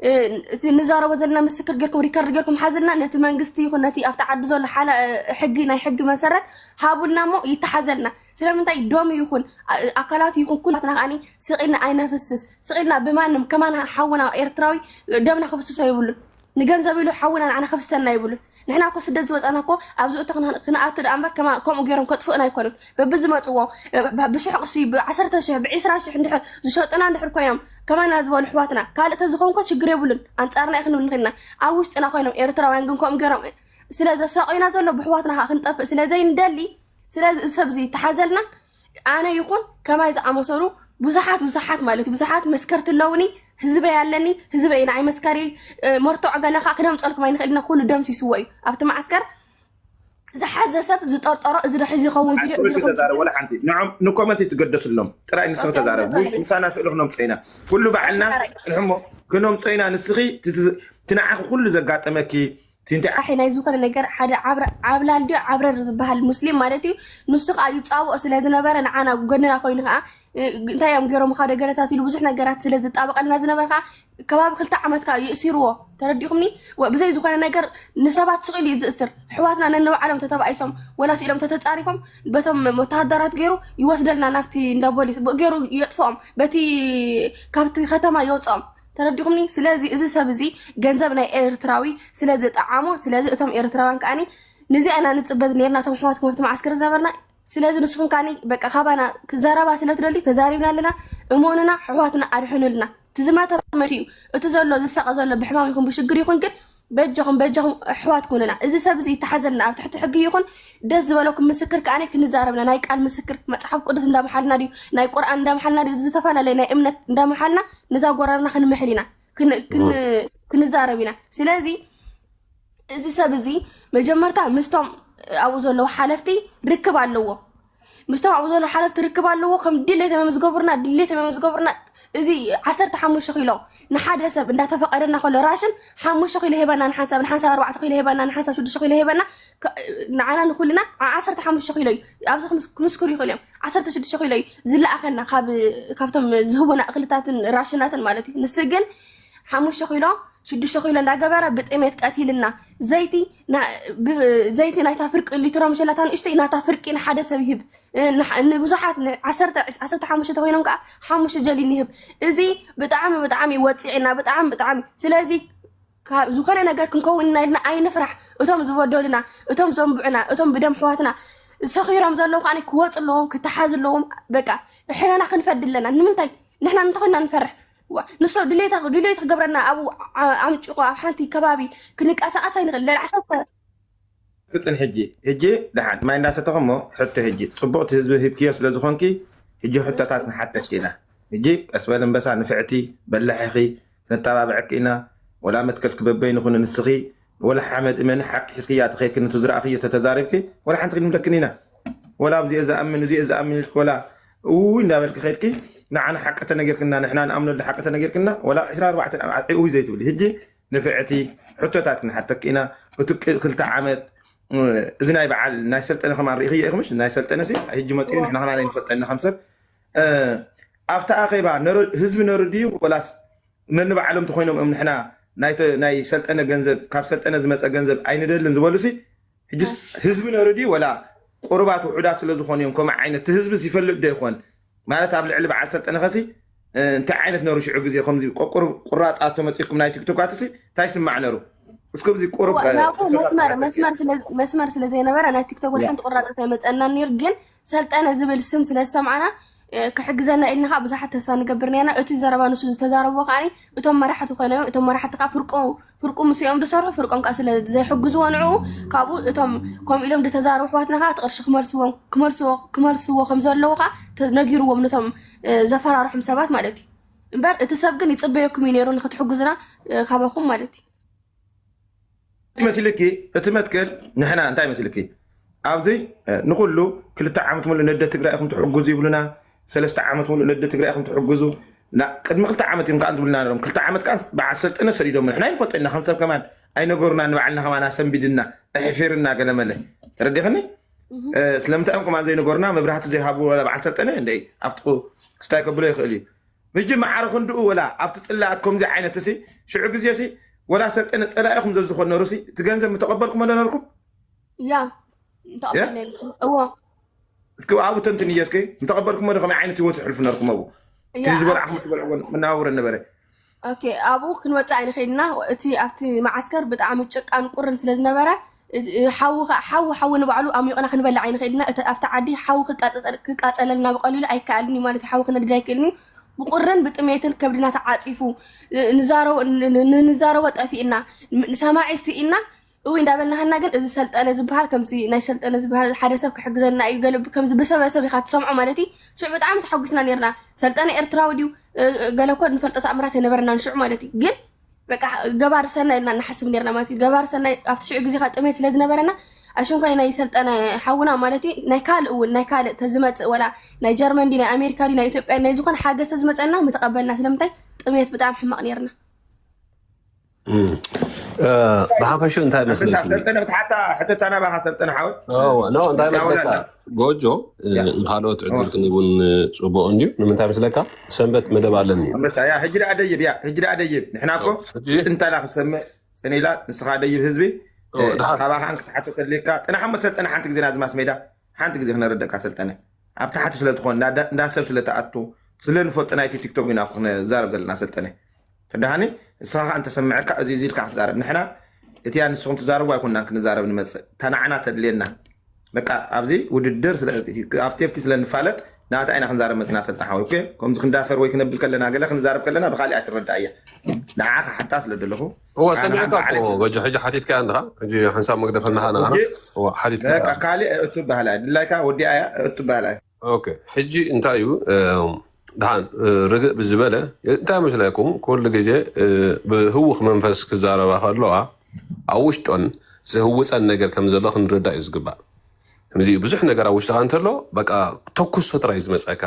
እ፣ እቲ ንዛረቦ ዘለና ምስክር ጌርኩም ሪከርድ ጌርኩም ሓዝልና ነቲ መንግስቲ ይኹን ነቲ ኣብቲ ዓዲ ዘሎ ሓላ እ፣ ሕጊ ናይ ሕጊ መሰረት ሃቡልና እሞ ይተሓዘልና። ስለምንታይ ደሙ ይኹን ኣ- ኣካላቱ ይኹን ኩላትና ከኣ ስቕ ኢልና ኣይነፍስስ። ስቕ ኢልና ብማንም ከማና ሓውና ኤርትራዊ ደምና ክፍስሶ የብሉን። ንገንዘብ ኢሉ ሓውና ንዓና ከፍስሰና የብሉን። ንሕና እኮ ስደት ዝወፃና እኮ ኣብዚ እቶ ክና- ክንኣቱ ደኣ እምበር ከማ- ከምኡ ገይሮም ከጥፍኡና ኣይኮኑን። በብዝመፅዎ ብ- ብሽሕ ቅርሺ ብዓሰርተ ሽሕ ብዒስራ ሽሕ እንድሕር ዝሸጡና እንድሕር ኮይኖም ከማና ዝበሉ ኣሕዋትና ካልእ ተዝኸውን እኮ ሽግር የብሉን። ኣንፃርና እዩ ክንብል ንኽእልና ኣብ ውሽጥና ኮይኖም ኤርትራውያን ግን ከምኡ ገይሮም ስለ ዘሳቆዩና ዘሎ ብኣሕዋትና ከዓ ክንጠፍእ ስለ ዘይንደሊ ስለዚ እዚ ሰብ እዚ ይተሓዘልና። ኣነ ይኹን ከማይ ዝኣመሰሉ ብዙሓት ብዙሓት ማለት እዩ ብዙሓት መስከርቲ ኣለውኒ። ህዝበይ ኣለኒ። ህዝበይ ንዓይ መስካሪ መርትዖ ገለ ከዓ ክነምፀልኩም ኣይንኽእል ኢና። ኩሉ ደምሲስዎ እዩ ኣብቲ መዓስከር ዝሓዘ ሰብ ዝጠርጠሮ እዚ ዶ ሒዙ ይኸውን ቪድዮ እዚ ኣንቶኒ ከም ተዛረብ ወላ ሓንቲ ንዖም ንኮመንቲ ትገደስሎም ጥራይ ንስኺ ተዛረብ ውሽ ምሳና ስእሊ ክነምፀ ኢና ኩሉ ባዕልና ፅንሕሞ ክነምፀ ኢና ንስኺ ትንዓኺ ኩሉ ዘጋጠመኪ ትንተ ኣሒ ናይ ዝኾነ ነገር ሓደ ዓብረ- ዓብላል ድዮ ዓብረር ዝበሃል ሙስሊም ማለት እዩ። ንሱ ከዓ ይፃብኦ ስለ ዝነበረ ንዓና ጎንና ኮይኑ ከዓ እ፣ እንታይ እዮም ገይሮም ካብ ደገለታት ኢሉ ብዙሕ ነገራት ስለ ዝጣበቀልና ዝነበረ ከዓ ከባቢ ክልተ ዓመት ከዓ ይእሲርዎ። ተረዲኹምኒ? ወ- ብዘይ ዝኾነ ነገር ንሰባት ስቕ ኢሉ እዩ ዝእስር። ኣሕዋትና ነንባዕሎም ተተባኢሶም ወላ ስኢሎም ተተፃሪፎም በቶም ወተሃደራት ገይሩ ይወስደልና ናብቲ እንዳ ፖሊስ ብኡ ገይሩ የጥፍኦም። በቲ ካብቲ ከተማ የውፅኦም። ተረዲኹምኒ? ስለዚ እዚ ሰብ እዚ ገንዘብ ናይ ኤርትራዊ ስለ ዝጠዓሞ ስለዚ እቶም ኤርትራውያን ከዓኒ ነዚኣ ኢና ንፅበ ነርና፣ እቶም ኣሕዋትኩም ኣብቲ መዓስከር ዝነበርና። ስለዚ ንስኹም ካኒ በቃ ካባና ዘረባ ስለ ትደልዩ ተዛሪብና ኣለና። እመኑና፣ ኣሕዋትና ኣድሕኑልና። እቲ ዝመተ መት እዩ። እቲ ዘሎ ዝሳቐ ዘሎ ብሕማም ይኹን ብሽግር ይኹን ግን በጃኹም በጃኹም ኣሕዋት ኩኑና። እዚ ሰብ እዚ ይተሓዘልና፣ ኣብ ትሕቲ ሕጊ ይኹን። ደስ ዝበለኩም ምስክር ከኣነ ክንዛረብና፣ ናይ ቃል ምስክር፣ መጽሓፍ ቅዱስ እንዳመሓልና ድዩ፣ ናይ ቁርኣን እንዳመሓልና ድዩ፣ ዝተፈላለየ ናይ እምነት እንዳመሓልና ነዛ ጎረርና ክንምሕል ኢና፣ ክን- ክን- ክንዛረብ ኢና። ስለዚ እዚ ሰብ እዚ መጀመርታ ምስቶም ኣብኡ ዘለዉ ሓለፍቲ ርክብ ኣለዎ። ምስቶም ኣብኡ ዘለዉ ሓለፍቲ ርክብ ኣለዎ። ከም ድሌቶም እዮም ዝገብሩና፣ ድሌቶም እዮም ዝገብሩና። እዚ ዓሰርተ ሓሙሽተ ኪሎ ንሓደ ሰብ እንዳተፈቀደና ከሎ ራሽን ሓሙሽተ ኪሎ ሄበና ንሓንሳብ፣ ንሓንሳብ ኣርባዕተ ኪሎ ሄበና፣ ንሓንሳብ ሽዱሽተ ኪሎ ሄበና። ከ- ንዓና ንኩልና ዓ- ዓሰርተ ሓሙሽተ ኪሎ እዩ። ኣብዚ ክምስ- ክምስክሩ ይኽእሉ እዮም። ዓሰርተ ሽዱሽተ ኪሎ እዩ ዝለኣኸና ካብ ካብቶም ዝህቡና እኽልታትን ራሽናትን ማለት እዩ። ንሱ ግን ሓሙሽተ ኪሎ ሽዱሽተ ኪሎ እንዳገበረ ብጥሜት ቀቲልና። ዘይቲ ና- ብ- ዘይቲ ናይታ ፍርቂ ሊትሮ ምሸላታ ንእሽተይ ናታ ፍርቂ ንሓደ ሰብ ይህብ። እ፣ ንሓ- ንብዙሓት ን- ዓሰርተ ዓሰርተ ሓሙሽተ ተኮይኖም ከዓ ሓሙሽተ ጀሊን ይህብ። እዚ ብጣዕሚ ብጣዕሚ ወፂዕና፣ ብጣዕሚ ብጣዕሚ። ስለዚ ካብ ዝኾነ ነገር ክንከውን ኢና ኢልና ኣይንፍራሕ። እቶም ዝበደሉና፣ እቶም ዘንብዑና፣ እቶም ብደም ኣሕዋትና ሰኺሮም ዘለዉ ከዓ ክወፁ ኣለዎም፣ ክተሓዙ ኣለዎም። በቃ ሕነና ክንፈዲ ኣለና። ንምንታይ ንሕና እንተኾንና ንፈርሕ? ዋ፣ ንሶ ድሌታ ድሌት ክገብረና ኣብኡ ዓ- ኣምጪቑ ኣብ ሓንቲ ከባቢ ክንቀሳቐስ ኣይንኽእል። ልዕሊ ዓሰርተ ክፅን ሕጂ ሕጂ ደሓን ማይ እንዳሰተኹ እሞ ሕቶ ሕጂ ፅቡቕቲ ህዝቢ ሂብክዮ ስለ ዝኾንኪ ሕጂ ሕቶታት ንሓተኪ ኢና። ሕጂ ቀስ በል እምበሳ ንፍዕቲ በላሕ ኢኺ ክነተባብዐኪ ኢና። ወላ መትከልኪ በበይኑ ኩኒ ንስኺ ወላ ሓመድ እመኒ ሓቂ ሒዝክያ ተኸይድኪ ንትዝረእኽዮ ተተዛሪብኪ ወላ ሓንቲ ክንብለክን ኢና። ወላ ኣብዚኦ ዝኣምን እዚኦ ዝኣምን ኢልኪ ወላ እውይ እንዳበልኪ ከይድኪ ንዓና ሓቂ ተነጊርክና ንሕና ንኣምነሉ ሓቂ ተነጊርክና ወላ ዕስራ ኣርባዕተ ኣብዓት እውይ ዘይትብሊ። ሕጂ ንፍዕቲ ሕቶታት ክንሓተኪ ኢና። እቲ ቅ- ክልተ ዓመት እ፣ እዚ ናይ በዓል ናይ ሰልጠነ ከማን ርኢኽዮ ኢኹምሽ ናይ ሰልጠነ ሲ ሕጂ መፅኡ ንሕና ከማን ኣይንፈልጠና ከም ሰብ እ፣ ኣብቲ ኣኼባ ነረ- ህዝቢ ነሩ ድዩ ወላስ ነንባዕሎም ተኮይኖም እዮም ንሕና ናይ ተ- ናይ ሰልጠነ ገንዘብ ካብ ሰልጠነ ዝመፀ ገንዘብ ኣይንደልን ዝበሉ ሲ ሕጂ ህዝቢ ነሩ ድዩ ወላ ቁሩባት ውሑዳት ስለ ዝኾኑ እዮም ከምኡ ዓይነት እቲ ህዝቢ ይፈልጥ ዶ ይኾን ማለት ኣብ ልዕሊ በዓል ሰልጠነ ኸሲ እ፣ እንታይ ዓይነት ነሩ ሽዑ ግዜ ከምዚ ቆቁር ቁራፅ ኣቶ መፂኩም ናይ ቲክቶካት ሲ እንታይ ይስማዕ ነሩ እስከ ዚ ቁሩብ ዋ- እ፣ ናብኡ ሕቶታት መስመር ክሓተኪ መስመር ስለ መስመር ስለ ዘይነበረ ናይ ቲክቶክ እውን ያ ሓንቲ ቁራፀት ኣይመፀናን ነይሩ። ግን ሰልጠነ ዝብል ስም ስለ ዝሰማዕና እ፣ ክሕግዘና ኢልና ከዓ ብዙሓት ተስፋ ንገብር ነርና። እቲ ዘረባ ንሱ ዝተዛረብዎ ከዓ እቶም መራሕቲ ኮይኖም እዮም። እቶም መራሕቲ ከዓ ፍርቁ ፍርቁ ምስኦም ዝሰርሑ ፍርቆም ከዓ ስለ ዘይሕግዝዎ ንዕኡ ካብኡ እቶም ከምኡ ኢሎም ዝተዛረቡ ኣሕዋትና ከዓ እቲ ቅርሺ ክመልስዎም ክመልስዎ ክመልስዎ ከም ዘለዎ ከዓ ተነጊርዎም ነቶም እ፣ ዘፈራርሑም ሰባት ማለት እዩ። እምበር እቲ ሰብ ግን ይፅበየኩም እዩ ነይሩ ንክትሕግዙና እ፣ ካባኹም ማለት እዩ። ይመስልኪ እቲ መትከል ንሕና እንታይ ይመስልኪ ኣብዚ እ፣ ንኩሉ ክልተ ዓመት ሙሉእ ነደ ትግራይ ኢኹም ትሕግዙ ይብሉና ሰለስተ ዓመት ሙሉእ ነደ ትግራይ ኢኹም ትሕግዙ ና- ቅድሚ ክልተ ዓመት እዮም ከዓ ዝብሉና ነሮም ክልተ ዓመት ከዓ በዓል ሰልጠነ ሰዲዶም ንሕና ይንፈልጦ ኢና ከም ሰብ ከማን ኣይነገሩና ንባዕልና ከማን ኣሰንቢድና ኣሕፊርና ገለመለ ተረዲኽኒ እ፣ ስለምንታይ እዮም ከማን ዘይነገሩና መብራህቲ ዘይሃቡ ወላ በዓል ሰልጠነ እንደ ኣብቲ ክስታይ ከብሎ ይኽእል እዩ ምጂ መዓረ ክንድኡ ወላ ኣብቲ ፅላኣት ከምዚ ዓይነት ሲ ሽዑ ግዜ ሲ ወላ ሰልጠነ ፀላኢኹም ዘዝኾን ነሩ ሲ እቲ ገንዘብ ምተቐበልኩም ዶ ነርኩም ያ እንተቐበልና የለን። እዎ እስኪ ኣብኡ ተንትን እየ እስኪ ምተቐበልኩም ዶ ከመይ ዓይነት ህይወት ይሕልፉ ነርኩም ኣብኡ እቲ ያ ዝበልዓኹም ትበልዕዎ መነባብሮ ነበረ ኦኬ ኣብኡ ክንወፅእ ኣይንኽእልና። እቲ ኣብቲ መዓስከር ብጣዕሚ ጭቃን ቁርን ስለ ዝነበረ እ- እ- ሓዊ ኸ- ሓዊ ሓዊ ንባዕሉ ኣሚቑና ክንበልዕ ኣይንኽእልና። እቲ ኣብቲ ዓዲ ሓዊ ክቃፀፀል- ክቃፀለልና ብቐሊሉ ኣይከኣልን እዩ ማለት እዩ። ሓዊ ክነድድ ኣይክእልን እዩ። ብቁርን ብጥሜትን ከብድና ተዓፂፉ እ- ንዛረቦ ን- ን- ን- ንዛረቦ ጠፊእና ም- ንሰማዒ ስኢና እው እንዳበልናሃና ግን እዚ ሰልጠነ ዝበሃል ከምዚ ናይ ሰልጠነ ዝበሃል ሓደ ሰብ ክሕግዘና እዩ ገለ ከምዚ ብሰበሰብ ኢኻ ትሰምዖ ማለት እዩ። ሽዑ ብጣዕሚ ተሓጒስና ነርና። ሰልጠነ ኤርትራዊ ድዩ እ፣ ገለ እኮ ንፈልጦ ተኣምራት ኣይነበረናን ሽዑ ማለት እዩ። ግን በቃ ገባር ሰናይ ኢልና ንሓስብ ነርና ማለት እዩ። ገባር ሰናይ ኣብቲ ሽዑ ግዜ ከዓ ጥሜት ስለ ዝነበረና ኣሽንኳይ ናይ ሰልጠነ ሓውና ማለት እዩ ናይ ካልእ እውን ናይ ካልእ ተዝመፅእ ወላ ናይ ጀርመን ድዩ ናይ ኣሜሪካ ድዩ ናይ ኢትዮጵያ ናይ ዝኾነ ሓገዝ ተዝመፀና ምተቐበልና። ስለምንታይ ጥሜት ብጣዕሚ ሕማቕ ነርና። እም፣ እ፣ ብሓፈሽኡ እንታይ ኣንበሳ መስለኩም? ሰልጠነ ብትሓታ ሕተታ ናባኻ ሰልጠነ ሓወት ኦ፣ ኖ እንታይ ጫወት መስለካ ኣላ ጎጆ እ፣ ያ ንካልኦት ዕድል ክንህቡን እ፣ ፅቡቅ እንድዩ። ንምንታይ መስለካ ሰንበት መደብ ኣለኒ እዩ። ኣንበሳ ያ ሕጂ ደኣ ደይብ ያ ሕጂ ደኣ ደይብ ንሕና እኮ ሕጂ ጽንታና ክሰምዕ ጽን ኢላ ንስኻ ደይብ ህዝቢ ኦ፣ እ፣ ድሓር ካባኻ እንክትሓቶ ተድልየካ ጽናሕ እሞ ሰልጠነ ሓንቲ ግዜ ናዝማስ ሜዳ ሓንቲ ግዜ ክነረደካ ሰልጠነ ኣብ ታሕቲ ስለ ትኾን እንዳ ሰብ ስለ ትኣቱ ስለ ንፈልጦ ናይቲ ቲክቶክ ኢና እኮ ክነዛረብ ዘለና ሰልጠነ ተዳሃኒ ንስኻ ከዓ እንተሰምዐካ እዚ እዚ ኢልካ ክትዛረብ ንሕና እቲያ ንስኹም ትዛረቡ ኣይኮንናን ክንዛረብ ንመፅእ፣ እታ ንዓና ተድልየና። በቃ ኣብዚ ውድድር ስለ-፣ ኣብቲ ኣብቲ ስለ ንፋለጥ ናታ ኢና ክንዛረብ መፅና ሰልጣን ሓወይ። ኦኬ፣ ከምዚ ክንዳፈር ወይ ክነብል ከለና፣ ገለ ክንዛረብ ከለና ብካሊእ ኣይትረዳእ እያ። ንዓኻ ሓታ ስለ ዘለኹ እወ፣ ኣነ ሰሚዕካ ሓንቲ እኮ ዓሌት ጎጆ፣ ሕጂ ሓቲትካ እንድኻ፣ ሕጂ ሓንሳብ መግደፈና ሃና፣ ሕጂ እወ፣ ሓቲትካ በቃ ኢኻ። ካሊእ እቱ በሃላይ ድላይካ ወዲኣያ እቱ በሃላይ። ኦኬ፣ ሕጂ እንታይ እዩ፣ እ፣ ደሓን፣ እ፣ ርግእ ብዝበለ፣ እንታይ መስለኩም፣ ኩሉ ግዜ፣ እ፣ ብህውኽ መንፈስ ክዛረባ ከለዋ፣ ኣብ ውሽጦን ዝህውፀን ነገር ከም ዘሎ ክንርዳእ እዩ ዝግባእ። ከምዚ ብዙሕ ነገር ኣብ ውሽጥኻ እንተሎ፣ በቃ ተኩሶ ጥራይ እዩ ዝመፀካ።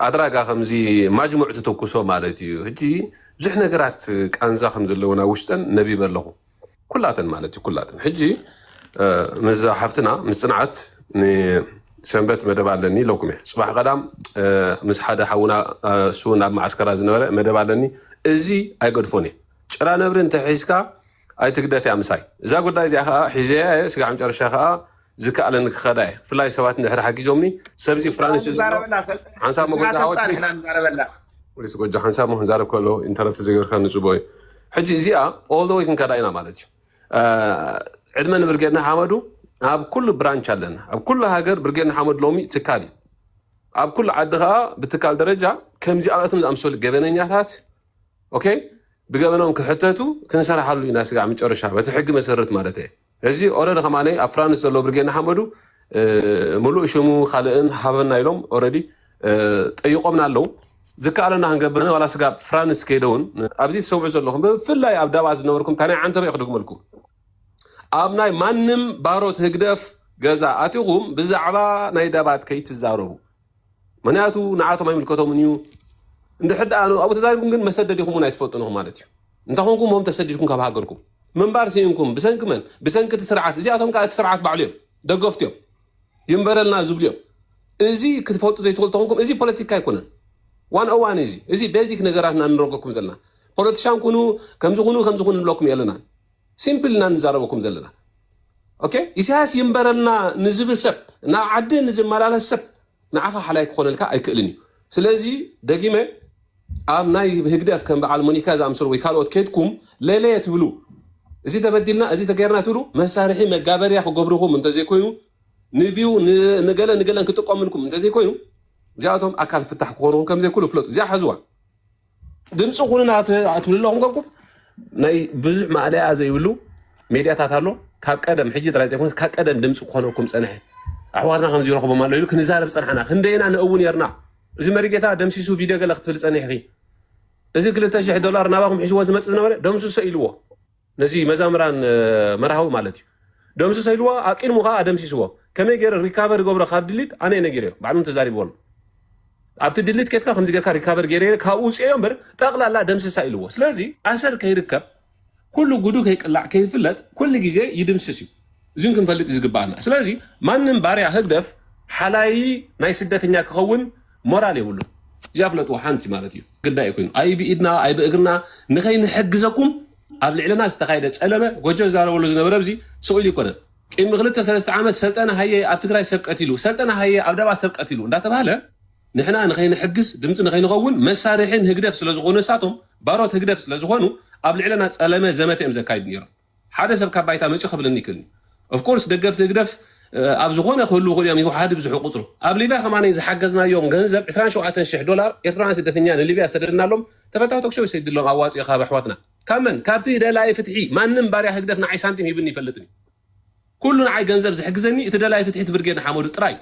ኣድራጋ ከምዚ ማጅሙዕ ትተኩሶ ማለት እዩ። ሕጂ ብዙሕ ነገራት ቃንዛ ከም ዘለውን ኣብ ውሽጠን ነቢበ ኣለኹ። ኩላተን ማለት እዩ፣ ኩላተን። ሕጂ፣ እ፣ ምስዛ ሓፍትና ምስ ጽንዓት ንሰንበት መደብ ኣለኒ ኢለኩም እየ። ጽባሕ ቀዳም፣ እ፣ ምስ ሓደ ሓውና፣ እ፣ እሱ ናብ መዓስከራ ዝነበረ መደብ ኣለኒ። እዚ ኣይገድፎን እየ። ጭራ ነብሪ እንተ ሒዝካ ኣይትግደፍ እያ ምሳይ። እዛ ጉዳይ እዚኣ ከኣ ሒዘያ እየ። ስጋዕ መጨረሻ ከኣ ዝከኣለኒ ክኸዳ እየ። ብፍላይ ሰባት እንድሕር ሓጊዞምኒ፣ ሰብዚ ፍራንስ እዚ ኣሎ። ንዛረበላ፣ ሰ-፣ ሓንሳብ ንስኻ መጎዳ ዓወት፣ ተምጻእ ፕሊስ። ንሕና ንዛረበላ። ፕሊስ፣ ጎጆ፣ ሓንሳብ ሞ ክንዛረብ ከሎ ኢንተረፕት ዘይገርካ ንጽቦ እዩ። ሕጂ እዚኣ all the way ክንከዳ ኢና ማለት እዩ። እ፣ ዕድመ ንብርጌድ ንሓመዱ። ኣብ ኩሉ ብራንች ኣለና። ኣብ ኩሉ ሃገር ብርጌድ ንሓመዱ ሎሚ ትካል እዩ። ኣብ ኩሉ ዓዲ ከኣ ብትካል ደረጃ ከምዚኣቶም ዝኣምሰሉ ገበነኛታት፣ ኦኬ፣ ብገበኖም ክሕተቱ ክንሰርሓሉ ኢና ስጋዕ መጨረሻ፣ በቲ ሕጊ መሰረት ማለት እየ። እዚ ኦረዲ ከማነይ ኣብ ፍራንስ ዘሎ ብርጌድ ንሓመዱ፣ እ፣ ምሉእ ሽሙ ካልእን ሃበና ኢሎም ኦረዲ፣ እ፣ ጠይቆምና ኣለዉ። ዝከኣለና ክንገብር ዋላ ስጋብ ፍራንስ ከይደውን ኣብዚ ትሰምዑ ዘለኹም፣ ብፍላይ ኣብ ዳባት ዝነበርኩም፣ እታ ናይ ዓንተበ እየ ክድግመልኩም። ኣብ ናይ ማንም ባሮት ህግደፍ ገዛ ኣቲኹም ብዛዕባ ናይ ዳባት ከይትዛረቡ። ምኽንያቱ ንዓቶም ኣይምልከቶምን እዩ። እንድሕር ደኣ ኣብኡ ተዛሪብኩም ግን መሰደዲኹም እውን ኣይትፈልጡን ኢኹም ማለት እዩ። እንተኾንኩም ዎም ተሰዲድኩም ካብ ሃገርኩም። ምንባር ስኢንኩም። ብሰንኪ መን? ብሰንኪ እቲ ስርዓት። እዚኣቶም ከኣ እቲ ስርዓት ባዕሉ እዮም። ደገፍቲ እዮም። ይንበረልና ዝብሉ እዮም። እዚ ክትፈልጡ ዘይትኽእሉ ተኾንኩም፣ እዚ ፖለቲካ ኣይኮነን። ዋን ኦ ዋን እዚ፣ እዚ ቤዚክ ነገራት ኢና ንረገኩም ዘለና። ፖለቲሻን ኩኑ፣ ከምዚ ኩኑ፣ ከምዚ ኩኑ ንብለኩም የለና። ሲምፕል ኢና ንዛረበኩም ዘለና። ኦኬ? ኢሳያስ ይንበረልና ንዝብል ሰብ፣ ናብ ዓዲ ንዝመላለስ ሰብ፣ ንዓኻ ሓላይ ክኾነልካ ኣይክእልን እዩ። ስለዚ ደጊመ ኣብ ናይ ህግደፍ ከም በዓል ሞኒካ ዝኣምሰሉ ወይ ካልኦት ከድኩም ለለየ ትብሉ፣ እዚ ተበዲልና፣ እዚ ተገይርና ትብሉ፣ መሳርሒ መጋበርያ ክገብርኹም እንተዘይኮይኑ፣ ንቪው፣ ን-፣ ንገለ ንገለን ክጥቀምልኩም እንተዘይኮይኑ፣ እዚኣቶም ኣካል ፍታሕ ክኾኑኹም ከም ዘይክእሉ ፍለጡ። እዚኣ ሓዝዋ። ድምፂ ኩኑና ት-፣ ትብሉ ኣለኹም። ከምኩም ናይ ብዙሕ ማእለያ ዘይብሉ ሜድያታት ኣሎ። ካብ ቀደም፣ ሕጂ ጥራይ ዘይኮነስ ካብ ቀደም ድምፂ ክኾነኩም ጸንሐ። ኣሕዋትና ከምዚ ይረኽቦም ኣሎ ኢሉ ክንዛረብ ጸንሓና። ክንደይና ንእው ነርና። እዚ መሪጌታ ደምሲሱ ቪድዮ ገለ ክትብል ጸኒሕኺ። እዚ ክልተ ሽሕ ዶላር ናባኹም ሒዝዎ ዝመጽእ ዝነበረ ደምስሶ ኢልዎ። ነዚ መዛምራን፣ እ፣ መርሃዊ ማለት እዩ። ደምስሶ ኢልዎ፣ ኣቂድሙ ከኣ ኣደምሲስዎ። ከመይ ገይረ ሪካቨር ገብሮ ካብ ድሊት ኣነ እየ ነጊረዮ። ባዕሉ ተዛሪብዎ ኣሎ። ኣብቲ ድሊት ኬድካ ከምዚ ጌርካ ሪካቨር ገይረ ካብኡ ውፅኦ እምበር ጠቕላላ ደምስሳ ኢልዎ። ስለዚ ኣሰር ከይርከብ፣ ኩሉ ጉዱ ከይቅላዕ ከይፍለጥ ኩሉ ግዜ ይድምስስ እዩ። እዚን ክንፈልጥ እዩ ዝግባኣና። ስለዚ ማንም ባርያ ህግደፍ ሓላይ ናይ ስደተኛ ክኸውን ሞራል የብሉ። እዚኣ ፍለጥዎ ሓንቲ ማለት እዩ። ግዳይ ኮይኑ ኣይ ብኢድና ኣይ ብእግርና ንኸይንሕግዘኩም ኣብ ልዕለና ዝተኻየደ ጸለመ ጎጆ ዝዛረበሉ ዝነበረ ኣብዚ ስቕ ኢሉ ይኮነን። ቅድሚ ክልተ ሰለስተ ዓመት ሰልጠነ ሃየ ኣብ ትግራይ ሰብ ቀቲሉ፣ ሰልጠነ ሃየ ኣብ ደባ ሰብ ቀቲሉ እንዳተባህለ ንሕና ንኸይንሕግዝ ድምፂ ንኸይንኸውን መሳርሒ ንህግደፍ ስለ ዝኾኑ ንሳቶም ባሮት ህግደፍ ስለ ዝኾኑ ኣብ ልዕለና ጸለመ ዘመተ እዮም ዘካይዱ ነይሮም። ሓደ ሰብ ካብ ባይታ መፂኡ ከብለኒ ይክእልኒ። ኦፍኮርስ ደገፍቲ ህግደፍ፣ እ፣ ኣብ ዝኾነ ክህልዉ ይኽእሉ እዮም፣ ይውሓድ ብዝሑ ቁፅሩ። ኣብ ሊብያ ከማነይ ዝሓገዝናዮም ገንዘብ ዕስራን ሸውዓተን ሽሕ ዶላር ኤርትራውያን ስደተኛ ንሊብያ ዝሰደድናሎም ተፈታዊ ቶክሾው ይሰድሎም ኣዋፂኦ ካብ ኣሕዋትና። ካብ መን? ካብቲ ደላይ ፍትሒ። ማንም ባርያ ህግደፍ ንዓይ ሳንቲም ሂብኒ ይፈልጥን እዩ። ኩሉ ንዓይ ገንዘብ ዝሕግዘኒ እቲ ደላይ ፍትሒ እቲ ብርጌድ ንሓመዱ ጥራይ።